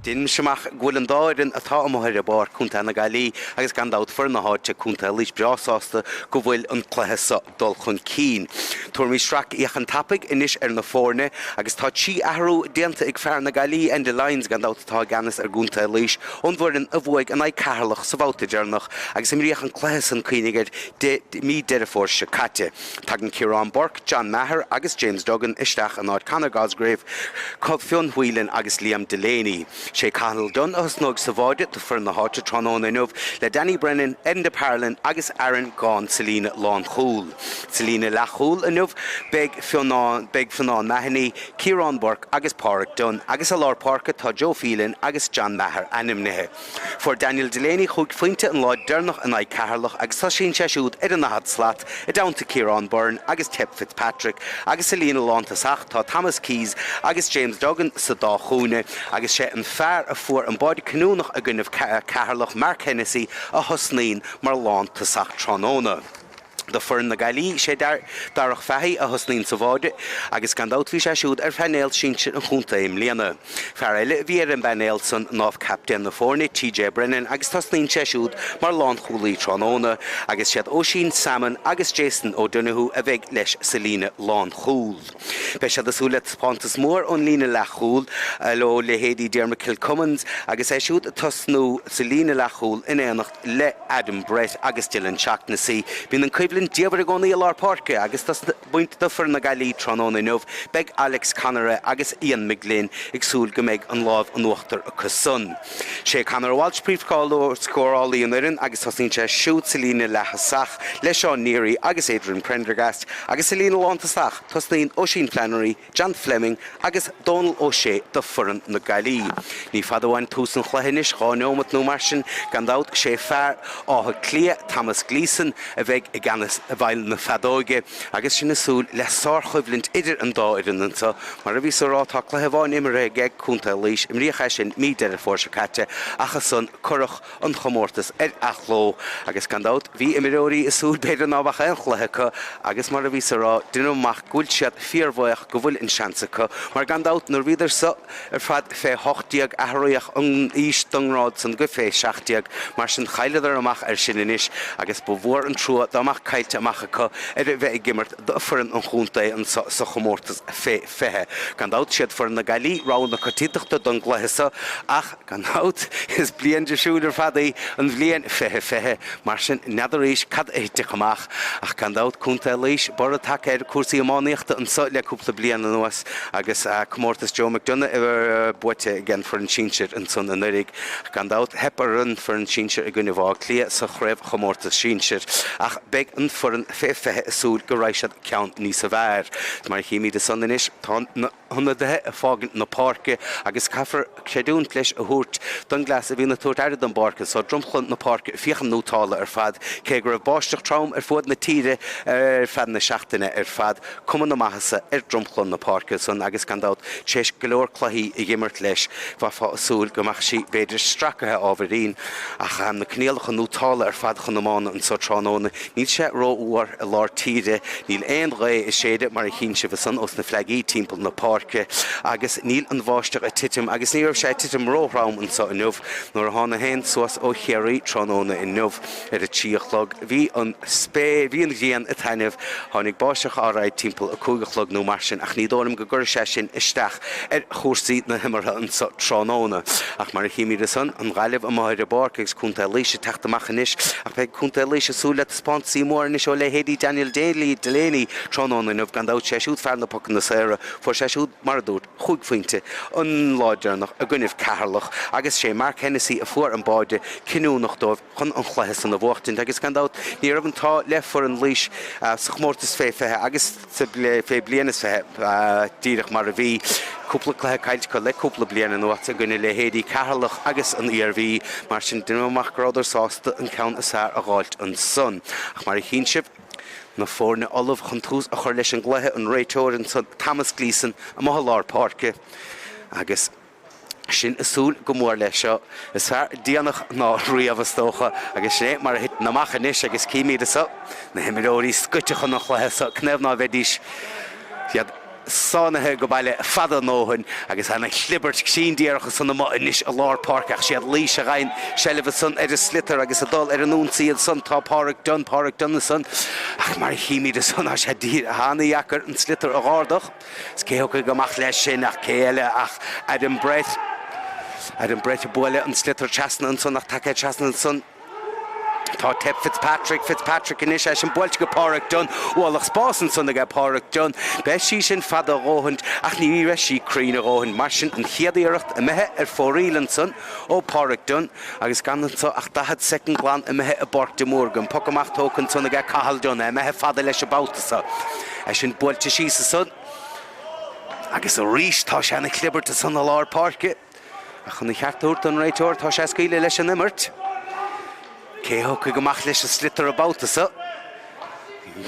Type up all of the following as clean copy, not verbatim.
Deinimse amach go bhfuil an dá fhoireann atá amuigh ar an bpáirc, Contae na Gaillimhe agus gan dabht foireann na háite, Contae Laois, breá sásta go bhfuil an cluiche seo ag dul chun cinn. Tabharfaimid sracfhéachaint tapaidh anois ar na foirne agus tá 3 athrú déanta ag fear na Gaillimhe, Enda Lyons, gan dabht atá i gceannas ar gContae Laois ón bhfoireann a bhuaigh in aghaidh Ceatharlach sa bhabhta deireanach agus imríodh an cluiche san, cuimhnigh air, mí Deireadh Fómhair seo caite. Tagann Ciarán Burke, John Maher agus James Duggan isteach in áit Conor Cosgrave, Fionn Whelan agus Liam Delaney. Sé Cathal Dunne a thosnóidh sa bháide do foireann na háite tráthnóna inniu le Danny Brennan, Enda Parlin agus Aaron Gaughan sa líne lánchúil. Sa líne leathchúil inniu beidh Fionnán beidh Fionnán Mahony, Ciarán Burke agus Páraic Dunne agus i lár páirce tá Joe Phelan agus John Maher ainmnithe. Fuair Daniel Delaney chúig phointe an lá deireanach in aghaidh Ceatharlach agus tosaíonn sé siúd ar an ndaichead slat i dteannta Ciarán Byrne agus Tep Fitzpatrick agus sa líne lántosach tá Thomas Keyes agus James Duggan sa dá chúinne agus sé an fear a fuair an báide cinniúnach i gcoinnibh Ceatharlach, Mark Hennessy, a thosnaíonn mar lántosach tráthnóna. Do foireann na Gaillimhe, sé Darragh Fahy a thosnaíonn sa bháide agus gan dabht bhí sé siúd ar phainéal sinsir an chontae i mbliana. Fear eile a bhí ar an bpainéal san ná captaen na foirne, TJ Brennan agus tosnaíonn sé siúd mar lánchúlaí tráthnóna agus siad Oisín Salmon agus Jason O'Donoghue a bheidh leis sa líne lánchúil. Beidh siad ag súil le taispeántas mór ón líne leathchúil ó leithéidí Diarmuid Kilcummins agus é siúd ag tosnú sa líne leathchúil in éineacht le Adam Brett agus Dylan Shaughnessy. Bíonn an coimhlint diamhair i gcónaí i lár páirce agus do foireann na Gaillimhe tráthnóna inniu beidh Alex Conroy agus Ian McGlynn ag súil go mbeidh an lámh in uachtar acu san. Sé Conor Walsh príomhscórálaí an fhoireann agus tosaíonn sé siúd sa líne leath-thosach le Seán Neary agus Adrian Prendergast agus sa líne lántosach tosnaíonn Oisín Flannery, John Fleming agus Dónal O'Shea do foireann na Gaillimhe. Ní fada uainn tús an chluiche anois, 2 neomat nó mar sin. Gan dabht, sé fear Átha Cliath, Thomas Gleeson, a bheidh i gceannas i bhfeighil na feadóige agus sinn ag súil le sárchoimhlint idir an dá fhoireann anseo. Mar a bhíos a rá, tá cluiche amháin imeartha ag Contae Laois, imríodh é sin mí Deireadh Fómhair seo caite ach ansan cuireadh an chomórtas ar athló agus gan dabht bhí imreoirí ag súil b'fhéidir ná beadh aon chluiche acu agus mar a bhíos a rá deinim amach go bhfuil siad fíorbhuíoch go bhfuil an seans acu mar gan dabht nuair bhíodar so ar fad fé 18 athraíodh an aois don ngrád san go fé 17 mar sin chailleadar amach air sin anois agus ba mhór an trua dá mbeadh caillte amach acu ar a bheith ag imirt do foireann an chontae anso sa chomórtas fé 20. Gan dabht siad foireann na Gaillimhe rogha na coitiantachta don gcluiche so ach Gan dabht, is bliain difriúil ar fad í an bhliain 2020, mar sin n'fheadar arís cad a thitfeadh amach. Ach gan dabht, Contae Laois, borradh tagtha ar cúrsaí iománaíochta anso le cúpla bliain anuas agus comórtas Joe McDonagh buaite ag an foireann sinsir ansan anuraidh. Gan dabht, theip ar an foireann sinsir i gcoinne Átha Cliath sa chraobhchomórtas sinsir ach beidh an foireann fé 20 ag súil go raghaidh siad ceann níosa bhfearr. Mar a chímid ansan anois, tá na. hionadaithe ag fágaint na páirce agus caithfear creidiúint leis a thabhairt don gcleas a bhíonn ag tabhairt aire don bpáirc anso, dromchla na páirce fiacha nótálta ar fad, cé go raibh báisteach trom ar fuaid na tíre ar feadh na seachtaine ar fad, cuma na maitheasa ar dromchla na páirce ansan agus gan dabht tar éis go leor cluichí a dh'imirt leis bheifeá ag súil go mbeadh sí b'fhéidir stracaithe ábhairín ach na coinníollacha nótálta ar fad chun iomána anso tráthnóna níl sé rófhuar i lár tíre. Níl aon ghaoth ag séideadh mar a chíonn sibh ansan ós na fleagaí timpeall na páirce agus níl an bháisteach ag titim agus ní raibh sé ag titim róthrom anso inniu. Nuair a thána féin suas ó Chiarraí tráthnóna inniu ar a trí a chlog bhí an spéir, bhí an ghrian ag taitneamh. Tháinig báisteach áirid timpeall a 5 a chlog nó mar sin ach ní dóigh liom go gcuirfidh sé sin isteach ar chúrsaí na himeartha anso tráthnóna. Ach mar a chímid ansan, an Ghaillimh amuigh ar an bpáirc agus Contae Laois ag teacht amach anois. Ach beidh Contae Laois ag súil le taispeántasaí mór anois ó leithéidí Daniel Delaney tráthnóna inniu. Gan dabht, sé siúd fear na pocanna saora. Fuair sé siúd, mar a dúirt, chúig phointe an lá deireanach i gcoinnibh Ceatharlach agus sé Mark Hennessy a fuair an báide cinniúnach dóibh chun an chluiche san a bhuachtaint agus gan dabht ní raibh an t-ádh le foireann Laois sa chomórtas fé 20 agus sa fé bliain is 20 díreach mar a bhí. Cúpla cluiche caillte acu le cúpla bliain anuas i gcoinne leithéidí Ceatharlach agus an Iarmhí. Mar sin deinim amach go rabhadar sásta an ceann is fearr a dh'fháilt ansan. Ach mar a chíonn sibh, na foirne ullamh chun tús a chur leis an gcluiche, an réiteoir ansan Thomas Gleeson amuigh i lár páirce agus. Sinn ag súil go mór leis seo. Is fearr déanach ná riamh, is dócha, agus sin é mar a thiteann amach anois agus címid anso na himreoirí scoite chun an chluiche seo, cén fáth ná bheidís iad. Sáinnithe go baile fada a ndóthain agus ana chlibirt cruinn díreach ansan amuigh anois i lár páirce ach siad Laois a gheibheann seilbh ansan ar an sliotar agus ag dul ar an ionsaí ansan tá Páraic Dunne, Páraic Dunne ansan ach mar a chímid ansan tá sé díreach ana-dheacair an sliotar a dh'ardach is cé thiocfaidh amach leis sin ach cé eile ach Adam Brett. Adam Brett ag bualadh an sliotar trasna ansan ach tagtha trasna ansan. Tá Tep Fitzpatrick, Fitzpatrick anois, é sin buailte go Páraic Dunne. Ualach spáis ansan aige Páraic Dunne. Beidh sí sin fada a dhóthaint ach ní raibh sí cruinn a dhóthaint. Mar sin an chéad iarracht imithe ar fóraoil ansan ó Páraic Dunne agus gan anso ach 40 soicind glan imithe i bPáirc de Mhúrga. An poc amach tógtha ansan aige Cathal Dunne, é imithe fada leis an babhta so. É sin buailte síos ansan agus arís tá sé ina chlibirt ansan i lár páirce. Ach chun an cheart a thabhairt don réiteoir, tá sé ag scaoileadh leis an imirt. Cé a thiocfaidh amach leis an sliotar an babhta seo?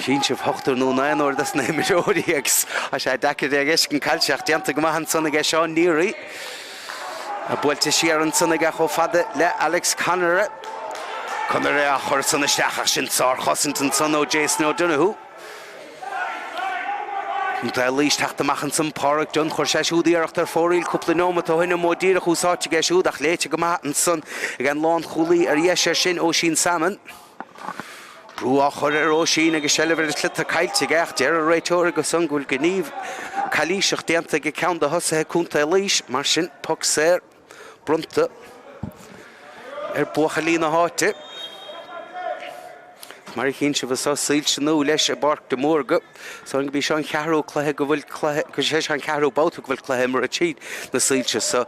Chíonn sibh ochtar nó naonúr des na himreoirí agus tá sé deacair é a fheiscint caillte ach déanta go maith ansan aige Seán Neary. Buailte siar ansan aige chomh fada le Alex Connery. Connery á chur san isteach ach sin sárchosaint ansan ó Jason O'Donoghue. Contae Laois teacht amach ansan, Páraic Dunne, chuir sé siúd iarracht ar fóraoil cúpla neomat ó shin, an modh díreach úsáidte aige siúd ach léite go maith ansan ag an lánchúlaí ar dheis air sin, Oisín Salmon. Brú á chur ar Oisín agus seilbh ar an sliotar caillte aige ach deir an réiteoir ansan go bhfuil gníomh calaoiseach déanta ag ceann de thosaithe Contae Laois, mar sin poc saor. bronnta ar buachaillí na háite. Mar a chíonn sibh anso soilse nua leis i bPáirc de Mhúrga. So gurb í seo an cheathrú cluiche go bhfuil cluiche, go sé seo an ceathrú babhta go bhfuil cluiche imeartha tríd na soilse so.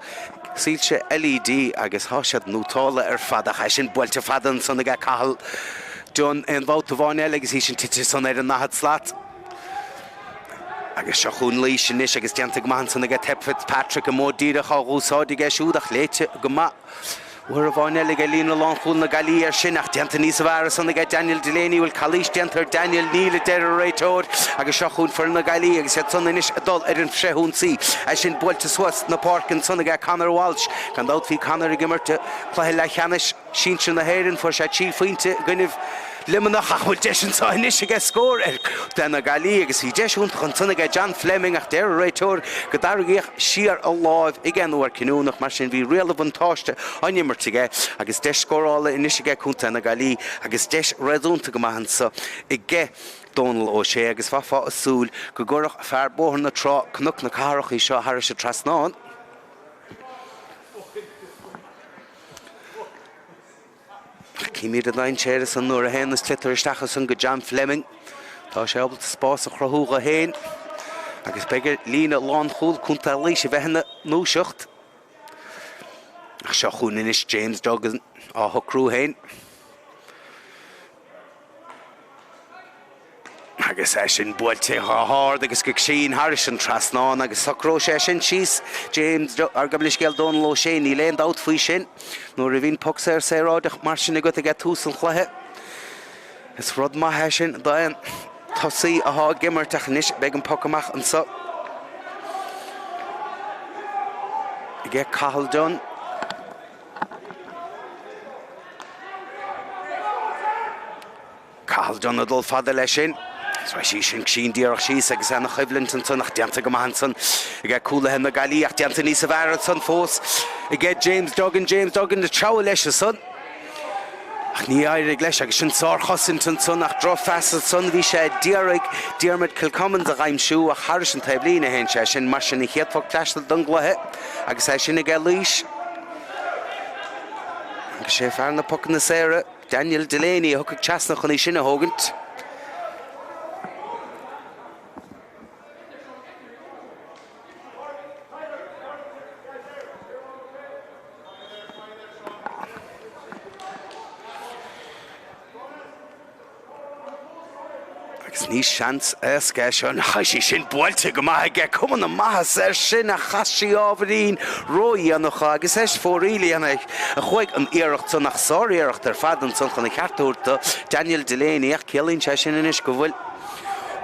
Soilse LED agus thá siad nótálta ar fad ach é sin buailte fada ansan aige Cathal Dunne aon bhabhta amháin eile agus í sin tite san ar an ndaichead slat. Agus seo chugainn Laois anois agus déanta go maith ansan aige Tep Fitzpatrick, an modh díreach á dh'úsáid aige siúd ach léite go maith uair amháin eile aige líne lánchúil na Gaillimhe air sin ach déanta níosa bhfearr ansan aige Daniel Delaney. Bhfuil calaois déanta ar Daniel? Níl, a deir an réiteoir. Agus seo chugainn foireann na Gaillimhe agus iad san anois ag dul ar an bhfrithionsaí. É sin buailte suas na páirce ansan aige Conor Walsh. Gan dabht bhí Conor ag imirt i gcluiche leathcheannais. Sinsir na hÉireann, fuair sé 3 phointe i gcoinnibh Luimneach ach bhfuil deis anseo anois aige scór ar Chontae na Gaillimhe agus bhí deis iontach ansan aige John Fleming ach deir an réiteoir go dtarraingíodh siar a láimh ag an uair cinniúnach mar sin bhí riail an bhuntáiste á n-imirt aige agus deis scórála anois aige Contae na Gaillimhe agus deis réasúnta go maith anseo aige Dónal Ó Sé agus bheifeá ag súil go gcuirfeadh fear Bóthar na Trá Cnoc na Cathrach í seo thairis an trasnán. Címid an dainséar ansan nuair a théann an sliotar isteach ansan go John Fleming. Tá sé ábalta spás a chruthú dho fhéin agus beidh ar líne lánchúil Contae Laois a bheith ina ndúiseacht. Ach seo chugainn anois James Duggan á shocrú féin. Agus é sin buailte go hard agus go cruinn thairis an trasnán agus socróidh sé sin síos James, ar gabh mo leithscéal Dónal Ó Sé, níl aon dabht faoi sin. Nuair a bhíonn poc saor saoráideach mar sin agat ag tús an chluiche, is rud maith é sin d'aon tosaí athá ag imirt ach anois beidh an poc amach anso aige Cathal Dunne. Cathal Dunne ag dul fada leis sin. Raibh sí sin cruinn díreach síos agus ana choimhlint ansan ach déanta go maith ansan aige cúlaithe na Gaillimhe ach déanta níosa bhfearr ansan fós aige James Duggan. James Duggan ag treabhadh leis ansan ach ní éirigh leis agus sin sárchosaint ansan ach drochphas ansan bhí sé d'iarraidh Diarmuid Kilcommons a dh'aimsiú ach thairis an taobhlíne a théann sé sin mar sin an chéad phoc taistil don gcluiche agus é sin aige Laois agus sé fear na pocanna saora. Daniel Delaney a thiocfaidh trasna chun í sin a thógaint. Agus ní seans éasca é seo. Chaith sí sin buailte go maith aige. Cuma na maitheasa air sin ach chas sí ábhairín ródhéanach agus ar fóraoil a chuaigh an iarracht san ach sáriarracht ar fad ansan chun an cheart a thabhairt do Daniel Delaney ach ciallaíonn sé sin anois go bhfuil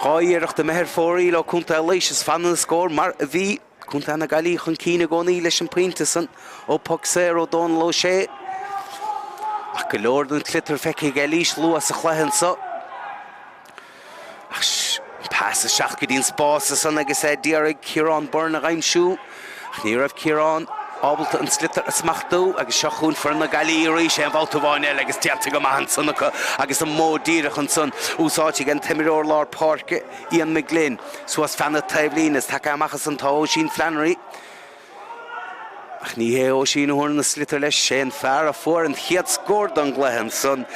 2 iarracht imithe ar fóraoil ó Contae Laois is fanann an scór mar a bhí. Contae na Gaillimhe chun cinn i gcónaí leis an pointe san ó poc saor ó Dónal Ó Sé. Ach go leor den tsliotar feicthe ag Laois luath sa chluiche anso. Ach pas. Pas isteach go dtí an spás ansan agus é d'iarraidh Ciarán Byrne a dh'aimsiú ach ní raibh Ciarán ábalta an sliotar a smachtú agus seo chugainn foireann na Gaillimhe arís aon bhabhta amháin eile agus déanta go maith ansan acu agus an modh díreach ansan úsáidte ag an t-imreoir lár páirce Ian McGlynn suas feadh na taobhlíne is tagtha amach ansan tá Oisín Flannery Ach ní hé Oisín a thabharann an sliotar leis, sé an fear a fuair an chéad scór don gcluiche ansan,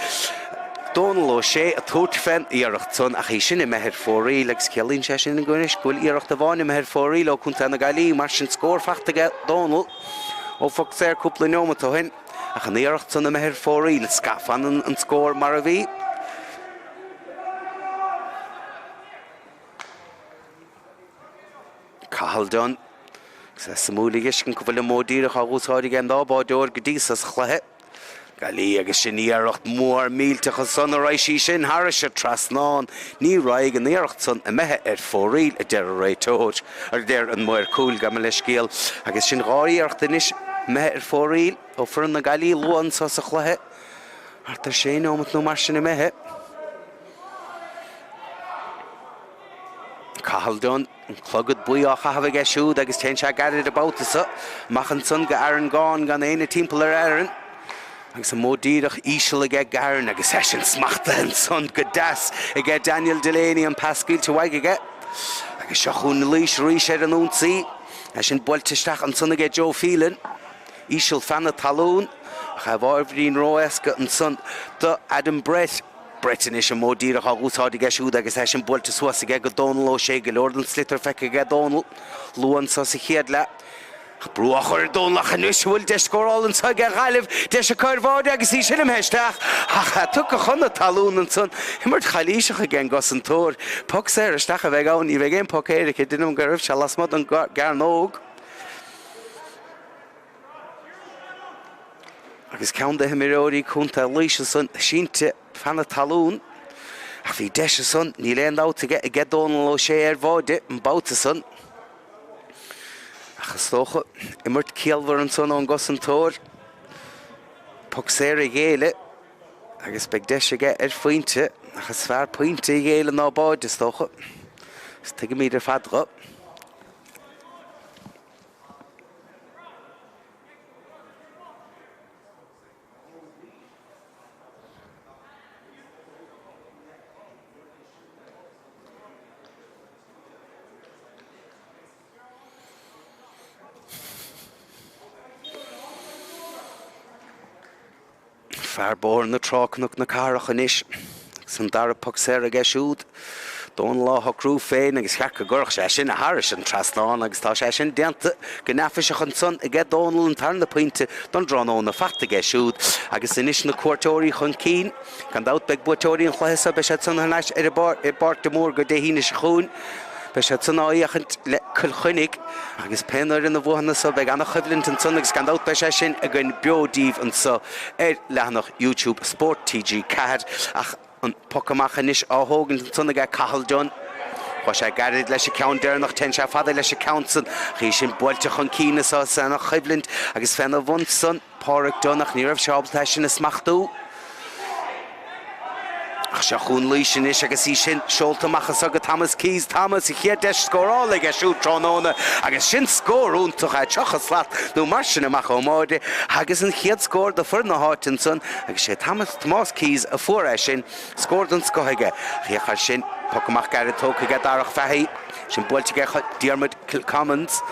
Dónal Ó Sé, ag tabhairt fén iarracht san, ach í sin imithe ar fóraoil agus ciallaíonn sé sin anois go bhfuil iarracht amháin imithe ar fóraoil ó Contae na Gaillimhe, mar sin scór fachta aige Dónal ó phoc saor cúpla neomat ó shin, ach an iarracht san imithe ar fóraoil, fanann an scór mar a bhí. Cathal Dunne. Agus é suimiúil a fheiscint go bhfuil an modh díreach á úsáid ag an dá bháideoir go dtí so sa chluiche. Gaillimh agus sin iarracht mhór millteach ansan an raghaidh sí sin thairis an trasnán. Ní raghaidh an iarracht san imithe ar fóraoil a deir an réiteoir, a deir an maor cúil, gabh mo leithscéal. Agus sin dhá iarracht anois imithe ar fóraoil ó foireann na Gaillimhe luath anso sa chluiche. Thart ar sé neomat nó mar sin imithe. Cathal Dunne, an clogad buí á chaitheamh aige siúd agus téann sé gairid an babhta so. Amach ansan go Aaron Gaughan gan éinne timpeall ar Aaron. Agus an modh díreach íseal aige Aaron agus é sin smachtaithe ansan go deas aige Daniel Delaney, an pas scaoilte uaidh aige. Agus seo chugainn Laois arís ar an ionsaí. É sin buailte isteach ansan aige Joe Phelan. Íseal feadh na talún ach é ábhairín ró-éasca ansan do Adam Brett. Brett anois, an modh díreach á úsáid aige siúd agus é sin buailte suas aige go Dónal Ó Sé. Go leor den sliotar feicthe aige Dónal luath anso sa chéad leath. Ach brú á chur ar Dónal ach anois an bhfuil deis scórála anso aige Ghaillimh. Deis acu ar bháide agus í sin imithe isteach ach é tugtha chun na talún ansan. Imirt chailíseach aige an gcosantóir. Poc saor isteach a bheidh ann. Ní bheidh aon poc éirice. Deinim go raibh sé lasmuigh den gcearnóg. Agus ceann de himreoirí Contae Laoise ansan sínte feadh na talún. Ach bhí deis ansan, níl aon dabht aige, aige Dónal Ó Sé ar bháide an babhta san. Ach is dócha, imirt ciallmhar ansan ón gcosantóir. Poc saor a ghéilleadh agus beidh deis aige ar phointe. Ach is fearr pointe a ghéilleadh ná báide, is dócha. Is tuigimid ar fad dho. Fear Bóthar na Trá Cnoc na Cathrach anois agus an dara poc saor aige siúd. Dónal á shocrú féin agus cheart go gcuirfeadh sé sin thairis an trasnán agus tá sé sin déanta go neafaiseach ansan aige Dónal an tarna pointe don dtráthnóna faighte aige siúd agus anois na cuairteoirí chun cinn. Gan dabht beidh buaiteoirí an chluiche seo, beidh siad san thar n-ais ar an i bPáirc de Mór go Dé hAoine seo chugainn. Beidh siad san á fhéachaint le Cill Chainnigh agus pé fhoireann a bhuann anso beidh ana-choimhlint ansan agus gan dabht beidh sé sin againn beo daoibh anso ar leathanach YouTube Spórt TG4 ach an poc amach anois á thógaint ansan aige Cathal Dunne. Chuaigh sé gairid leis an ceann deireanach, téann sé fada leis an ceann san ach í sin buailte chun cinn anso is ana-choimhlint agus féna bhun san Páraic Dunne ach ní raibh sé ábalta é sin a smachtú. Ach seo chugainn Laois anois agus í sin seolta amach anso go Thomas Keyes. Thomas, a chéad deis scórála aige siúd tráthnóna agus sin scór iontach é, 30 slat nó mar sin amach ón mbáide agus an chéad scór do foireann na háite ansan agus sé Thomas, Tomás Keyes a fuair é sin. Scór den scoth aige. Féach air sin, poc amach gairid tógtha aige Darach Fahy. Sin buailte aige chuig Diarmuid Kilcommons.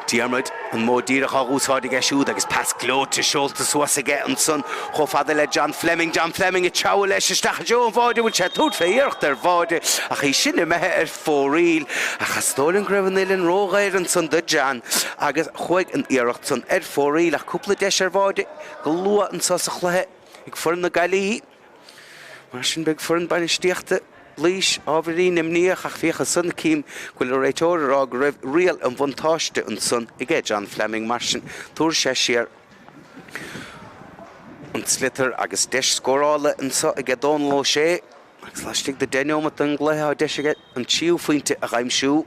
Diarmuid, an modh díreach á úsáid aige siúd agus pas gleoite seolta suas aige ansan chomh fada le John Fleming. John Fleming ag treabhadh leis isteach i dtreo an bháide. Bhfuil sé ag tabhairt fé iarracht ar bháide ach í sin imithe ar fóraoil. Ach is dóigh liom go raibh an uillinn róghéar ansan do John agus chuaigh an iarracht san ar fóraoil ach cúpla deis ar bháide go luath anso sa chluiche ag foireann na Gaillimhe. Mar sin beidh foireann bainistíochta Laois ábhairín imníoch ach féach ansan cím go bhfuil an réiteoir ag rá go raibh riail an bhuntáiste ansan aige John Fleming mar sin tabharfaidh sé siar an sliotar agus deis scórála anso aige Dónal Ó Sé agus laistigh de 10 neomat den gcluiche tá deis aige an tríú phointe a dh'aimsiú.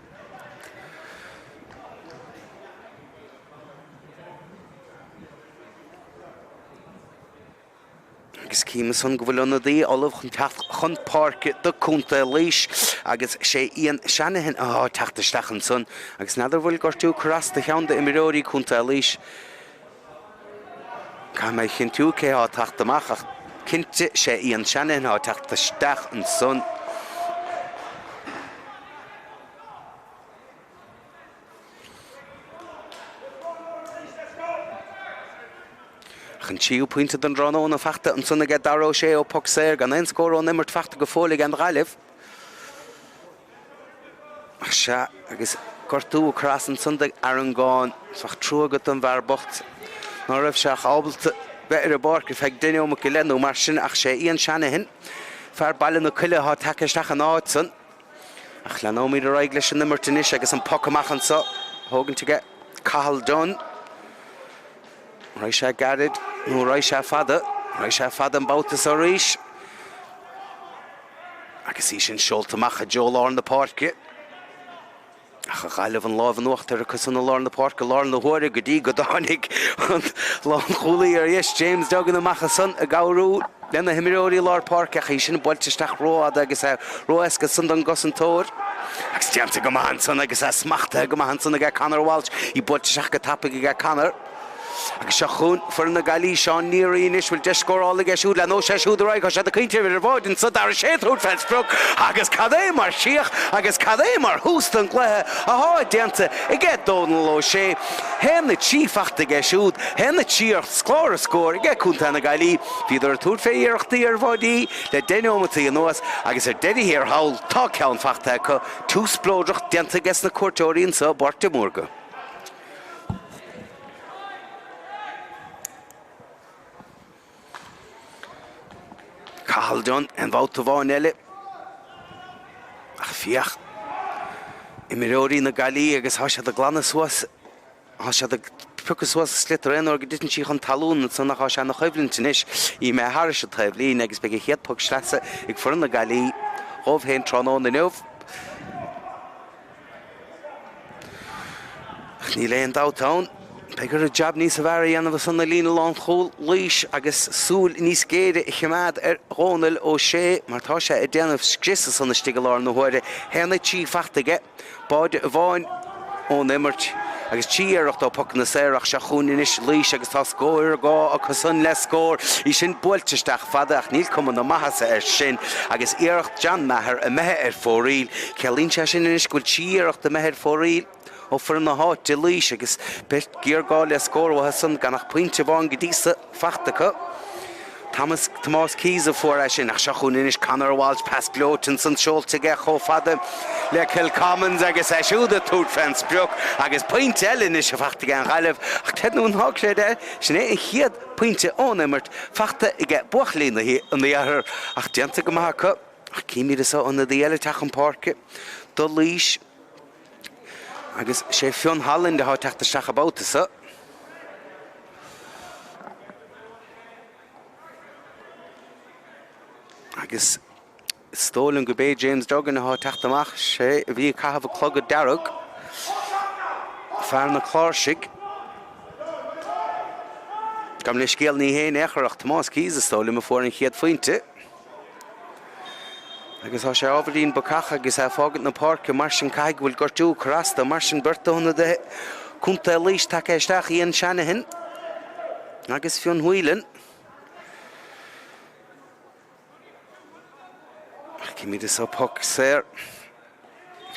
Agus cím ansan go bhfuil ionadaí ullamh chun teacht chun páirce do Contae Laois. Agus sé Ian Shanahan athá ag teacht isteach ansan agus n'fheadar bhfuil gortú ag cur as do cheann d'imreoirí Contae Laois. Caithfidh mé a chinntiú cé athá ag teacht amach ach cinnte sé Ian Shanahan athá ag teacht isteach ansan. Ach an tríú pointe den dtráthnóna fachta ansan aige Dara Ó Sé ó poc saor, gan aon scór ón imirt fachta go fóill ag an Ghaillimh. Ach sea, agus gortú ag cur as ansan do Aaron Gaughan, bheadh trua agat don bhfear bocht ná raibh sé ach ábalta bheith ar an bpáirc ar feadh deich neomat go leith nó mar sin ach sé Ian Shanahan, fear Baile na Coille atá tagtha isteach ina áit san. Ach leanóimid ar aghaidh leis an imirt anois agus an poc amach anso á thógaint aige Cathal Dunne. Raghaidh sé gairid nó raghaidh sé fada? Raghaidh sé fada an babhta so arís. Agus í sin seolta amach i dtreo lár na páirce. Ach an Ghaillimh an lámh in uachtar acu san i lár na páirce i lár na huaire go dtí go dtáinig an lánchúlaí ar dheis James Duggan amach ansan ag cabhrú lena himreoirí lár páirce ach í sin buailte isteach rófhada agus é ró-éasca san don gcosantóir. Agus déanta go maith ansan agus é smachtaithe go maith ansan aige Conor Walsh, í buailte isteach go tapaidh aige Conor. Agus seo chugainn foireann na Gaillimhe, Seán Neary anois, bhfuil deis scórála aige siúd, leanóidh sé siúd ar aghaidh, tá siad ag caint ar an bháide anso, Dara Sé ag tabhairt fén sprioc agus cad é mar chríoch agus cad é mar thús don gcluiche athá déanta aige Dónal Ó Sé. 1-3 fachta aige siúd, 1-3 ar chlár an scóir aige Contae na Gaillimhe. Bhíodar ag tabhairt fé iarrachtaí ar bháidí le deich neomataí anuas agus ar deireadh thiar thall tá ceann fachta acu. Tús spleodrach déanta aige sna cuairteoirí anso i bPáirc de Mhúrga. Cathal Dunne aon bhabhta amháin eile. Ach féach, imreoirí na Gaillimhe agus tá siad ag glanadh suas, tá siad ag piocadh suas an sliotar aon uair go dtiteann sí chun talún ansan ach tá sé ina choimhlint anois. Imithe thairis an taobhlíne agus beidh an chéad poc sleasa ag foireann na Gaillimhe dhóibh féin tráthnóna inniu. Ach níl aon dabht ann, beidh orthu jab níos fearr a dhéanamh ansan i líne lánchúil Laois agus súil níos géire a choimeád ar Dhónal Ó Sé mar tá sé ag déanamh scrios ansan istigh i lár na huaire. 1-3 fachta aige, báide amháin ón imirt agus 3 iarracht ó phocanna saora ach seo chugainn anois Laois agus tá géarghá acusan le scór. Í sin buailte isteach fada ach níl cuma na maitheasa air sin agus iarracht John Maher imithe ar fóraoil. Ciallaíonn sé sin anois go bhfuil 3 iarracht imithe ar fóraoil ó foireann na háite, Laois, agus beidh géarghá le scór uathu san gan ach pointe amháin go dtí so fachta acu. Thomas, Tomás Keyes a fuair é sin ach seo chugainn anois Conor Walsh, pas gleoite ansan seolta aige chomh fada le Kilcommons agus é siúd ag tabhairt fén sprioc agus pointe eile anois fachta ag an Ghaillimh ach creid nó ná creid é, sin é an chéad pointe ón imirt fachta aige buachaillí an iarthair ach déanta go maith acu. Ach címid anso ionadaí eile ag teacht chun páirce do Laois agus sé Fionn Holland atá ag teacht isteach an babhta so. Agus is dóigh liom go b'é James Duggan atá ag teacht amach, sé a bhí ag caitheamh an clogad dearg, fear na cláirsigh. Gabh mo leithscéal, ní hé in aon chor ach Tomás Keyes is dóigh liom a fuair an chéad phointe. Agus tá sé ábhairín bacach agus é ag fágaint na páirce, mar sin caithfidh go bhfuil gortú ag cur as dó. Mar sin beirt d'ionadaithe Contae Laois tagtha isteach, Ian Shanahan agus Fionn Whelan. Ach címid anso poc saor.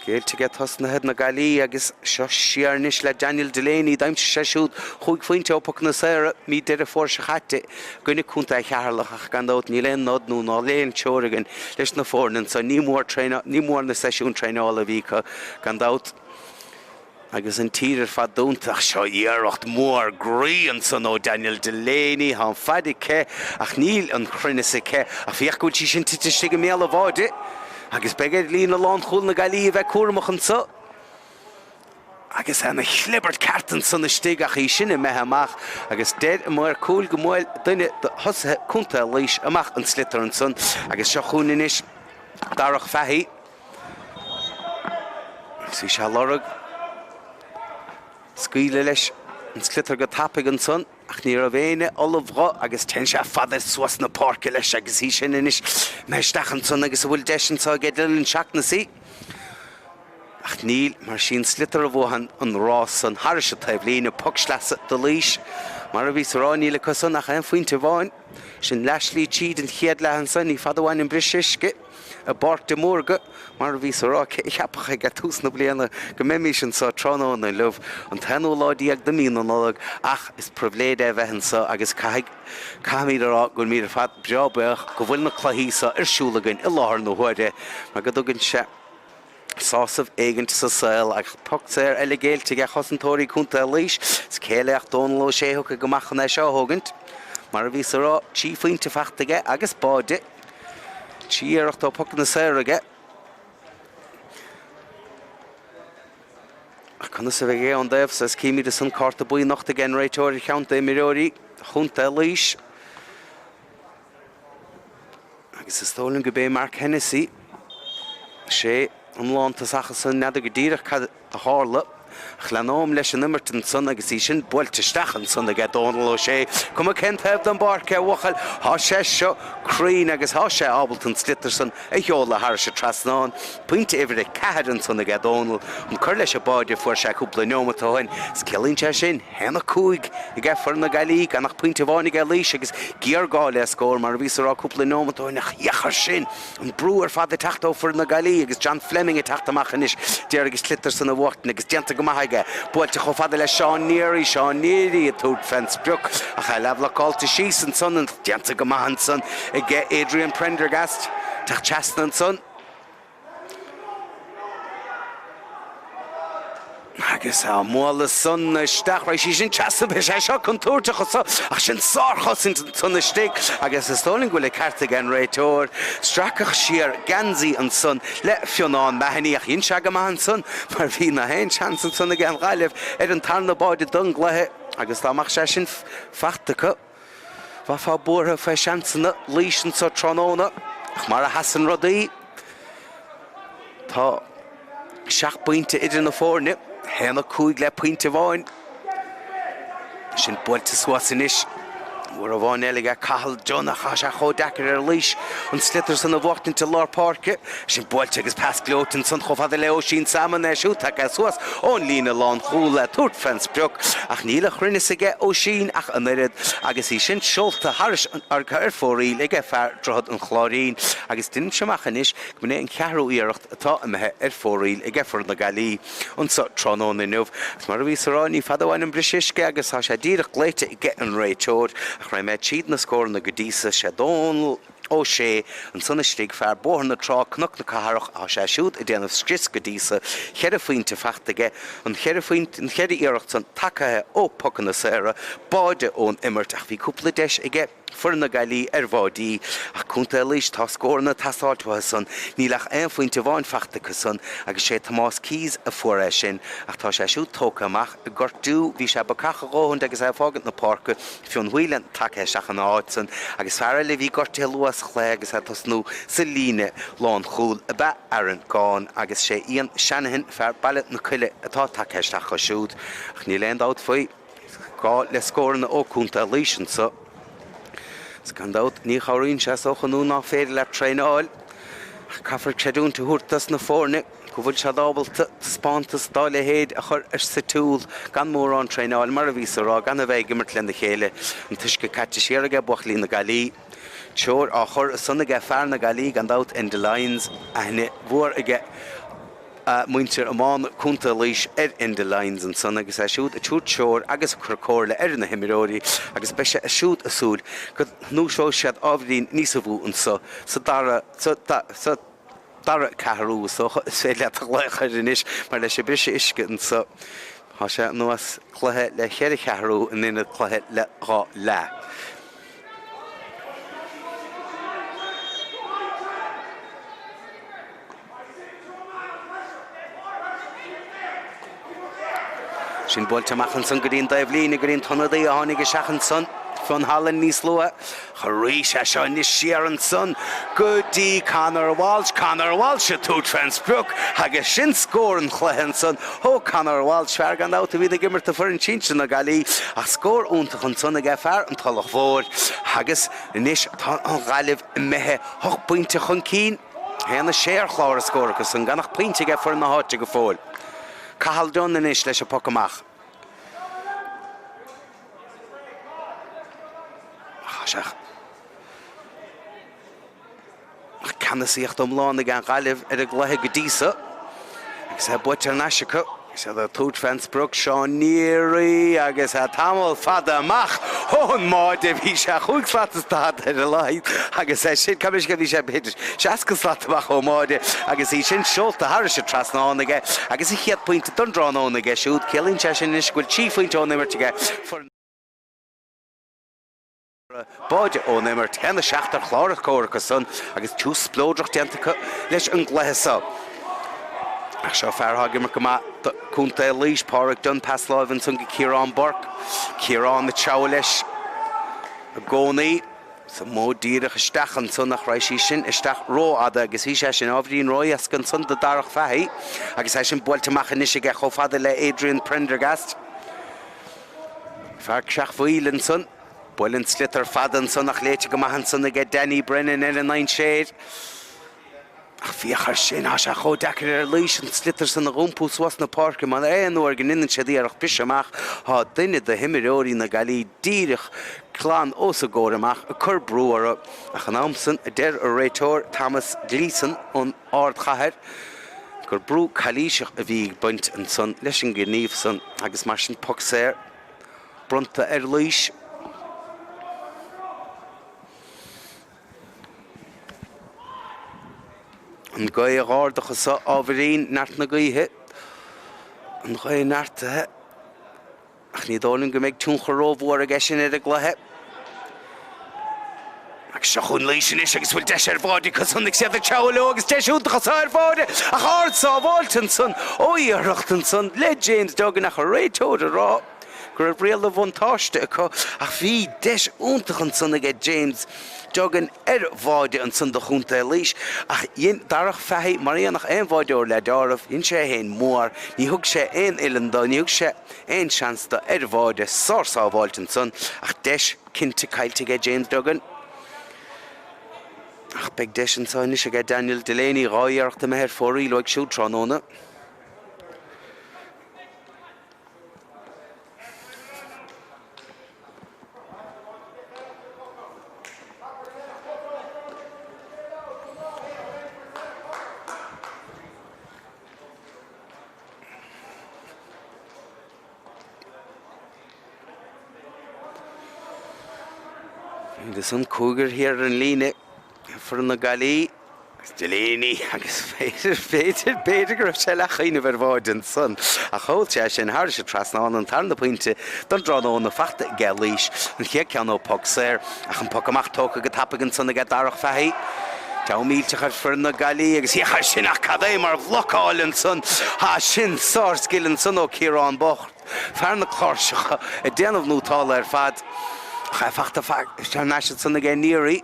Géillte aige tosnaithe na Gaillimhe agus seo siar anois le Daniel Delaney. D'aimsigh sé siúd chúig phointe ó phocanna saora mí Deireadh Fómhair seo chaite i gcoinne Contae Cheatharlach ach gan dabht níl aon nod nó ná aon treoir againn leis na foirne anso. Ní mór ní mór na seisiúin traenála a bhí acu gan dabht. Agus an tír ar fad dúnta. Ach seo iarracht mhór groí ansan ó Daniel Delaney. Tá an faid aici ach níl an cruinneas aici. Ach féach go bhfuil sí sin tite istigh i mbéal an bháide. Agus beidh ar líne lánchúil na Gaillimhe a bheith cúramach anso. Agus ana chlibirt ceart ansan istigh ach í sin imithe amach. Agus deir an maor cúil go mbuail duine de thosaithe Contae Laois amach an sliotar ansan. Agus seo chugainn anois Darach Fahy. Agus bhí sé ag lorg scaoileadh leis an sliotar go tapaidh ansan ach ní raibh éinne ullamh dho agus téann sé fada suas na páirce leis agus í sin anois imithe isteach ansan agus an bhfuil deis anso aige Dylan Shaughnessy. Ach níl, mar sí an sliotar a bhuachan an rás san thairis an taobhlíne, poc sleasa do Laois. Mar a bhíos a rá, níl acu san ach aon phointe amháin. Sin leathshlí tríd an chéad leath anso, ní fada uainn an briseadh uisce i bPáirc de Mhórdha. Mar a bhíos a rá, cé a cheapfadh ag tús na bliana go mbeimis anso tráthnóna inniu, an t-aonú lá déag de mhí na Nollag, ach is pribhléid é a bheith anso agus caithfidh, caithfimid a rá go bhfuilimid ar fad breá buíoch go bhfuil na cluichí so ar siúl againn i láthair na huaire mar go dtugann sé sásamh éigint sa saol ach poc saor eile géillte aige chosantóirí Contae Laois. Is cé eile ach Dónal Ó Sé a thiocfaidh amach chun é seo a thógaint. Mar a bhíos a rá, 3 phointe fachta aige agus báide. 3 iarracht ó pocanna saora aige. Ach conas a bheidh aige ón dtaobh so is címid ansan cárta buí nochta ag an réiteoir ar cheann d'imreoirí Chontae Laois. Agus is dóigh liom go b'é Mark Hennessy, sé an lántosach ansan, n'fheadar go díreach cad a tharla, ach leanóim leis an imirt ansan agus í sin buailte isteach ansan aige Dónal Ó Sé. Cuma cén taobh den bpáirc é a bhuachaill, thá sé seo cruinn agus thá sé ábalta an sliotar san a sheoladh thairis an trasnán. Pointe uimhir 4 ansan aige Dónal, chun cur leis an báide a fuair sé cúpla neomat ó shin. Is ciallaíonn sé sin, 1-5 aige foireann na Gaillimhe, gan ach pointe amháin aige Laois agus géarghá le scór mar a bhíos a rá cúpla neomat ó shin ach féach air sin! An brú ar fad ag teacht ó foireann na Gaillimhe agus John Fleming ag teacht amach anois d'iarraidh an sliotar san a bhuachtaint agus déanta go maith aige. Buailte chomh fada le Seán Neary, Seán Neary ag tabhairt fén sprioc ach é leathbhlocáilte síos ansan déanta go maith ansan aige Adrian Prendergast. Teacht trasna ansan. Agus á mbualadh san isteach, raghaidh sí sin trasna, beidh sé seo contúirteach anso, ach sin sárchosaint ansan istigh agus is dóigh liom go bhfuil an ceart ag an réiteoir. Stracadh siar geansaí ansan le Fionnán Mahony ach dhein sé go maith ansan mar bhí na haon seans ansan ag an Ghaillimh ar an tarna báide don gcluiche agus dá mbeadh sé sin fachta acu, Bheifeá buartha fé seansanna Laois anso tráthnóna, ach mar a sheasann rudaí, tá seacht bpointe idir na foirne, 1-5 le pointe amháin. Sin buailte suas anois. Uair amháin eile aige Cathal Dunne ach tá sé chomh deacair ar Laois an sliotar san a bhuachtaint i lár páirce. Sin buailte agus pas gleoite ansan chomh fada le Oisín Salmon, é siúd tagtha suas ón líne lánchúil le tabhairt fén sprioc ach níl a chruinneas aige Oisín ach an oiread agus í sin seolta thairis ar fóraoil aige fear Droichead an Chláirín agus deinimse amach anois go mb'in é an cheathrú iarracht atá imithe ar fóraoil aige foireann na Gaillimhe anso tráthnóna inniu. Agus mar a bhíos a rá ní fada uainn an briseadh uisce agus tá sé díreach glaoite aige an réiteoir ach raghaidh mé tríd na scóranna go dtí so sé Dónal Ó Sé, ansan istigh, fear Bóthar na Trá, Cnoc na Cathrach, tá sé siúd ag déanamh scrios go dtí so, cheithre phointe fachta aige, an cheithre phointe, an cheithre iarracht san tagaithe ó pocanna saora, báide ón imirt ach bhí cúpla deis aige foireann na Gaillí ar bháidí. Ach Contae Laois, tá scóranna ag teastáilt uathu san, níl ach aon phointe amháin fachta acu san agus sé Tomás Keyes a fuair é sin ach tá sé siúd tógtha amach, gortú, bhí sé bacach a dhóthaint agus é ag fágaint na páirce, Fionn Whelan tagtha isteach ina áit san agus fear eile a bhí gortaithe luath sa chluiche agus é ag tosnú sa líne lánchúil ab ea Aaron Gaughan agus sé Ian Shanahan, fear Baile na Coille atá tagtha isteach acu siúd. Ach níl aon dabht faoi, gá le scóranna ó Contae Laois anso. Agus gan dabht ní chabhraíonn sé is dócha nó ná féidir leat traenáil ach caithfear creidiúint a thabhairt dos na foirne. go bhfuil siad ábalta taispeántas dá leithéid a chur ar siúl gan mórán traenáil, mar a bhíos a rá, gan a bheith ag imirt lena chéile. An t-uisce caite siar aige buachaillí na Gaillí. Treoir á chur ansan aige fear na Gaillí, gan dabht, Enda Lyons. Aithne mhór aige muintir iomána Contae Laois ar Enda Lyons ansan agus é siúd ag tabhairt treoir agus ag cur comhairle ar na himreoirí agus beidh sé siúd ag súil go ndúiseoidh siad ábhairín níosa mhó anso sa dara sa dara ceathrú, is dócha, is féidir leat a ghlaoch air anois, mar leis an briseadh uisce anso, tá sé ar nós cluiche le cheithre cheathrú in ionad cluiche le dhá leath. Sin buailte amach ansan go dtí an dtaobhlíne, go dtí an t-ionadaí a tháinig isteach ansan, Fionn Holland níos luaithe. Arís é seo anois siar ansan go dtí Conor Walsh. Conor Walsh ag tabhairt fén sprioc agus sin scór an chluiche ansan ó Conor Walsh, fear gan dabht a bhíonn ag imirt do foireann sinsir na Gaillí ach scór iontach ansan aige fear an Tulach Mhóir agus anois tá an Ghaillimh imithe hocht bpointe chun cinn. 1-6 ar chlár a scór acusan, gan ach pointe aige foireann na háite go fóill. Cathal Dunne anois leis an bpoc amach. Ach ceannasaíocht iomlán ag an Ghaillimh ar an gcluiche go dtí so agus é buaite thar n-ais acu. Agus iad ag tabhairt fén sprioc, Seán Neary agus é tamall fada amach ón mbáide. Bhí sé chúig slat is daichead ar a laghad agus é sin, cá bhfios cé bhí sé b'fhéidir 60 slat amach ón mbáide agus í sin seolta thairis an trasnán aige agus a chéad phointe don dtráthnóna aige siúd. Ciallaíonn sé sin anois go bhfuil 3 phointe ón imirt aige. Báide ón imirt, 1-7 ar chlár an scóir acu san agus tús spleodrach déanta acu leis an gcluiche seo. Ach seo fear atá ag imirt go maith do Contae Laois, Pádraig Dunne, pas láimhe ansan go Ciarán Burke. Ciarán ag treabhadh leis i gcónaí. Sa modh díreach isteach ansan ach raghaidh sí sin isteach rófhada agus bhí sé sin ábhairín róéasca ansan do Darach Fahy agus é sin buailte amach anois aige chomh fada le Adrian Prendergast. Fear Creachmhaoil ansan. Buail an sliotar fada ansan ach léite go maith ansan aige Danny Brennan ar an ndainséar. Ach féach air sin, tá sé chomh deacair ar Laois an sliotar san a dh'iompú suas na páirce mar aon uair go ndéanann siad iarracht briseadh amach tá duine de himreoirí na Gaillimhe díreach glan os a gcomhair amach ag cur brú orthu ach an am san a deir an réiteoir Thomas Gleeson ón ardchathair gur brú calaoiseach a bhí ag baint ansan leis an ngníomh san agus mar sin poc saor bronnta ar Laois. An ghaoth ag ardú anso ábhairín, neart na gaoithe, an ghaoth neartaithe, ach ní dóigh liom go mbeidh tionchar rómhór aige sin ar an gcluiche. Agus seo chugainn Laois anois agus bhfuil deis ar bháide acu san agus iad ag treabhadh leo agus deis iontach anso ar bháide ach ard sábháilte ansan ó iarracht ansan le James Duggan ach an réiteoir ag rá go raibh riail an bhuntáiste acu ach bhí deis iontach ansan aige James Duggan ar bháide ansan do Chontae Laois ach dhein Darach Fahy mar a dhéanfadh aon bháideoir le deáramh, dhein sé é féin mór, ní thug sé aon uillinn do, ní thug sé aon seans do ar bháide, sár-sábháilt ansan ach deis cinnte caillte aige James Duggan. Ach beidh deis anseo anois aige Daniel Delaney, 2 iarracht imithe ar fóraoil uaidh siúd tráthnóna. Agus an cúigear thiar ar an líne, foireann na Gaillimhe agus Delaney agus b'fhéidir, b'fhéidir, b'fhéidir go raibh sé leathchuimhneamh ar bháide ansan ach sheol sé sin thairis an trasnán an tarna pointe don dtráthnóna fachta aige Laois, an chéad ceann ó poc saor ach an poc amach tógtha go tapaidh ansan aige Darach Fahy. Deabhadh millteach ar foireann na Gaillimhe agus féach air sin ach cad é mar bhlocáil ansan! Tá sin sár-scil ansan ó Ciarán Burke, fear na cláirseacha, ag déanamh nótála ar fad. Ach é fachta thar n-ais ansan aige Neary.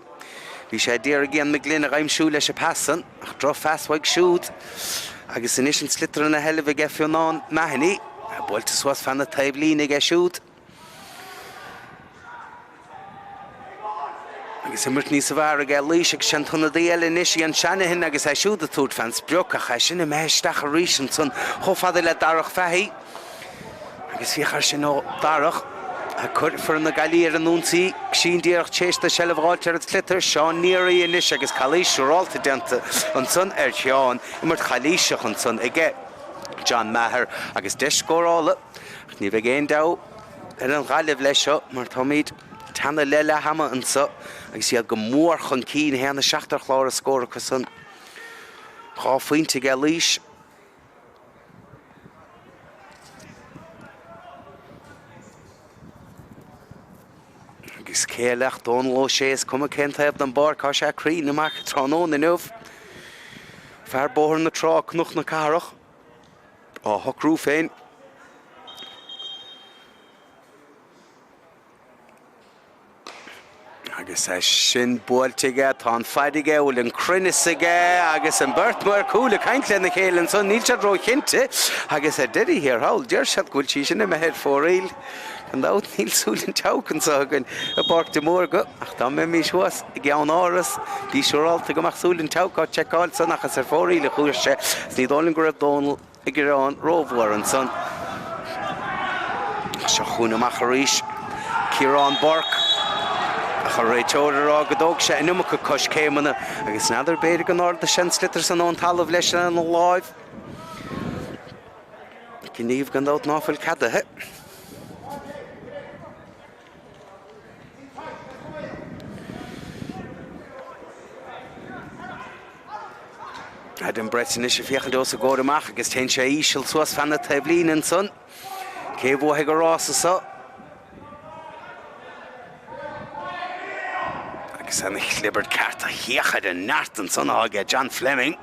Bhí sé ag iarraidh Ian McGlynn a dh'aimsiú leis an phas san ach droch-phas uaidh siúd. Agus anois an sliotar ina sheilbh aige Fionnán Mahony. É buailte suas feadh na taobhlíne aige siúd. Agus imirt níos fearr aige Laois agus sé an t-ionadaí eile anois Ian Shanahan agus é siúd ag tabhairt fén sprioc ach é sin imithe isteach arís ansan chomh fada le Darach Fahy. Agus féach air sin ó Darach ag cur foireann na Gaillimhe ar an ionsaí sin díreach tar éis dó seilbh a dh'fháilt ar an tsliotar. Seán Neary anois agus calaois siúrálta déanta ansan ar Sheán. Imirt chalaoiseach ansan aige John Maher agus deis scórála. Ach ní bheidh aon deabhadh ar an Ghaillimh leis seo mar táimid ag teannadh le leath ama anseo agus iad go mór chun cinn, 1-7 ar chlár a scór acusan. 2 phointe aige Laois. Agus cé eile ach Dónal Ó Sé, is cuma cén taobh den bpáirc, tá sé cruinn amach tráthnóna inniu. Fear Bóthar na Trá, Cnoc na Cathrach. á shocrú féin. Agus é sin buailte aige, tá an faid aige, bhfuil an cruinneas aige agus an bheirt mar cúil ag caint lena chéile ansan, níl siad róchinnte agus ar deireadh thiar thall, deir siad go bhfuil sí sin imithe ar fóraoil. Gan dabht níl súil an tseabhaic anso againn i bPáirc de Mórdha ach dá mbeimis thuas i gceann-áras bí siúrálta go mbeadh súil an tseabhaic á tseiceáil san ach is ar fóraoil a chuaigh sé is ní dóigh liom go raibh Dónal ag gearán rómhór ansan. Seo chugainn amach arís Ciarán Burke. Ach an réiteoir ag rá go dtóg sé an iomarca coiscéimeanna agus n'fheadar b'fhéidir go n-ardaigh sé an sliotar san ón talamh leis lena láimh. Gníomh gan dabht ná fuil ceadaithe. Adam Brett anois ag féachaint os a gcomhair amach agus téann sé íseal suas feadh na taobhlíne ansan. Cé a bhuafaidh an rása so? Agus an chlibirt ceart ach féach ar an neart ansan atá aige John Fleming.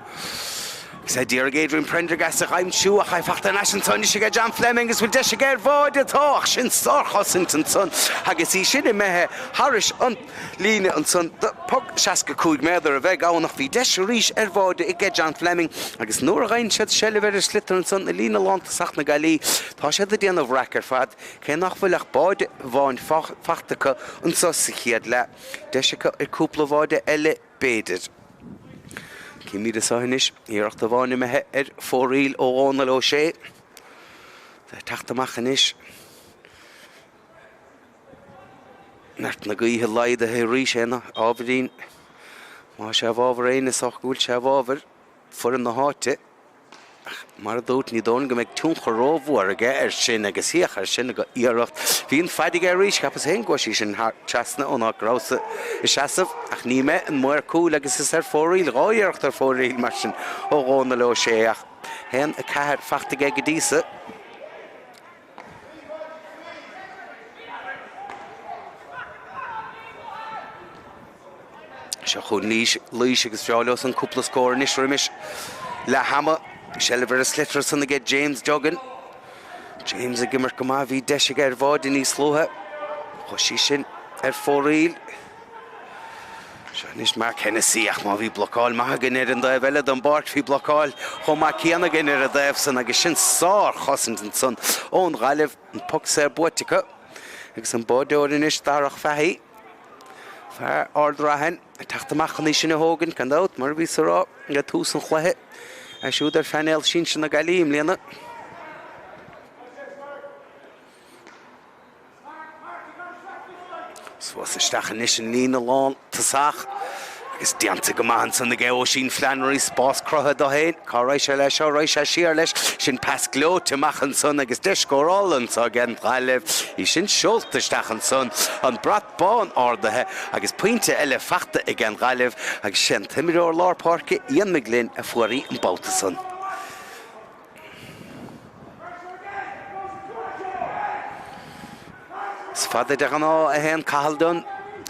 Agus é d'iarraidh Adrian Prendergast a dh'aimsiú ach é fachta thar n-ais anso anois aige John Fleming agus bhfuil deis aige ar bháide? Tá ach sin sárchosaint ansan agus í sin imithe thairis an líne ansan do poc 65 méadar a bheidh ann ach bhí deis arís ar bháide aige John Fleming agus nuair a fhaigheann siad seilbh ar an sliotar ansan i líne lántosach na Gaillimhe tá siad ag déanamh raic ar fad cé nach bhfuil ach báide amháin fachta acu anso sa chéad leath. Deis acu ar cúpla bháide eile b'fhéidir. Címid anso anois, iarracht amháin imithe ar fóraoil ó Dhónal Ó Sé. Tá teacht amach anois. Neart na gaoithe laghdaithe arís é na ábhairín. Má sé i bhfabhar éinne is dócha go bhfuil sé i bhfabhar foireann na háite. Ach mar a dúirt, ní dóigh liom go mbeidh tionchar rómhór aige air sin agus féach air sin aige iarracht. Bhí an fhaid aige arís, cheapas féin go gcuaigh sí sin thar trasna ón áit go rabhas ag seasamh ach ní mbeidh an maor cúil agus is ar fóraoil, 2 iarracht ar fóraoil mar sin ó Dhónal Ó Sé ach 1, 4 fachta aige go dtí so. Seo chugainn Laois, Laois agus bhreá leo san cúpla scór anois roimis leath ama. Seilbh ar an sliotar san aige James Duggan. James ag imirt go maith, bhí deis aige ar bháide níos luaithe. Chuaigh sí sin ar fóraoil. Seo anois Mark Hennessy ach má bhí blocáil maith againn ar an dtaobh eile den bpáirc, bhí blocáil chomh maith céanna againn ar an dtaobh san agus sin sár-chosaint ansan ón Ghaillimh. An poc saor buaite acu agus an báideoir anois Darach Fahy. Fear Ard Raithin ag teacht amach chun í sin a thógaint, gan dabht, mar a bhíos a rá le tús an chluiche, é siúd ar phainéal sinsir na Gaillimhe i mbliana. Suas isteach anois an líne lán tosach agus déanta go maith ansan aige Oisín Flannery, spás cruthaithe dó féin. Cá raghaidh sé leis seo? Raghaidh sé siar leis. Sin pas gleoite amach ansan agus deis scórála anso ag an Ghaillimh. Í sin seolta isteach ansan, an brat bán ardaithe agus pointe eile fachta ag an Ghaillimh agus sé an t-imreoir lár páirce Ian McGlynn a fuair í an babhta san. Is fada de ghnáth a théann Cathal Dunne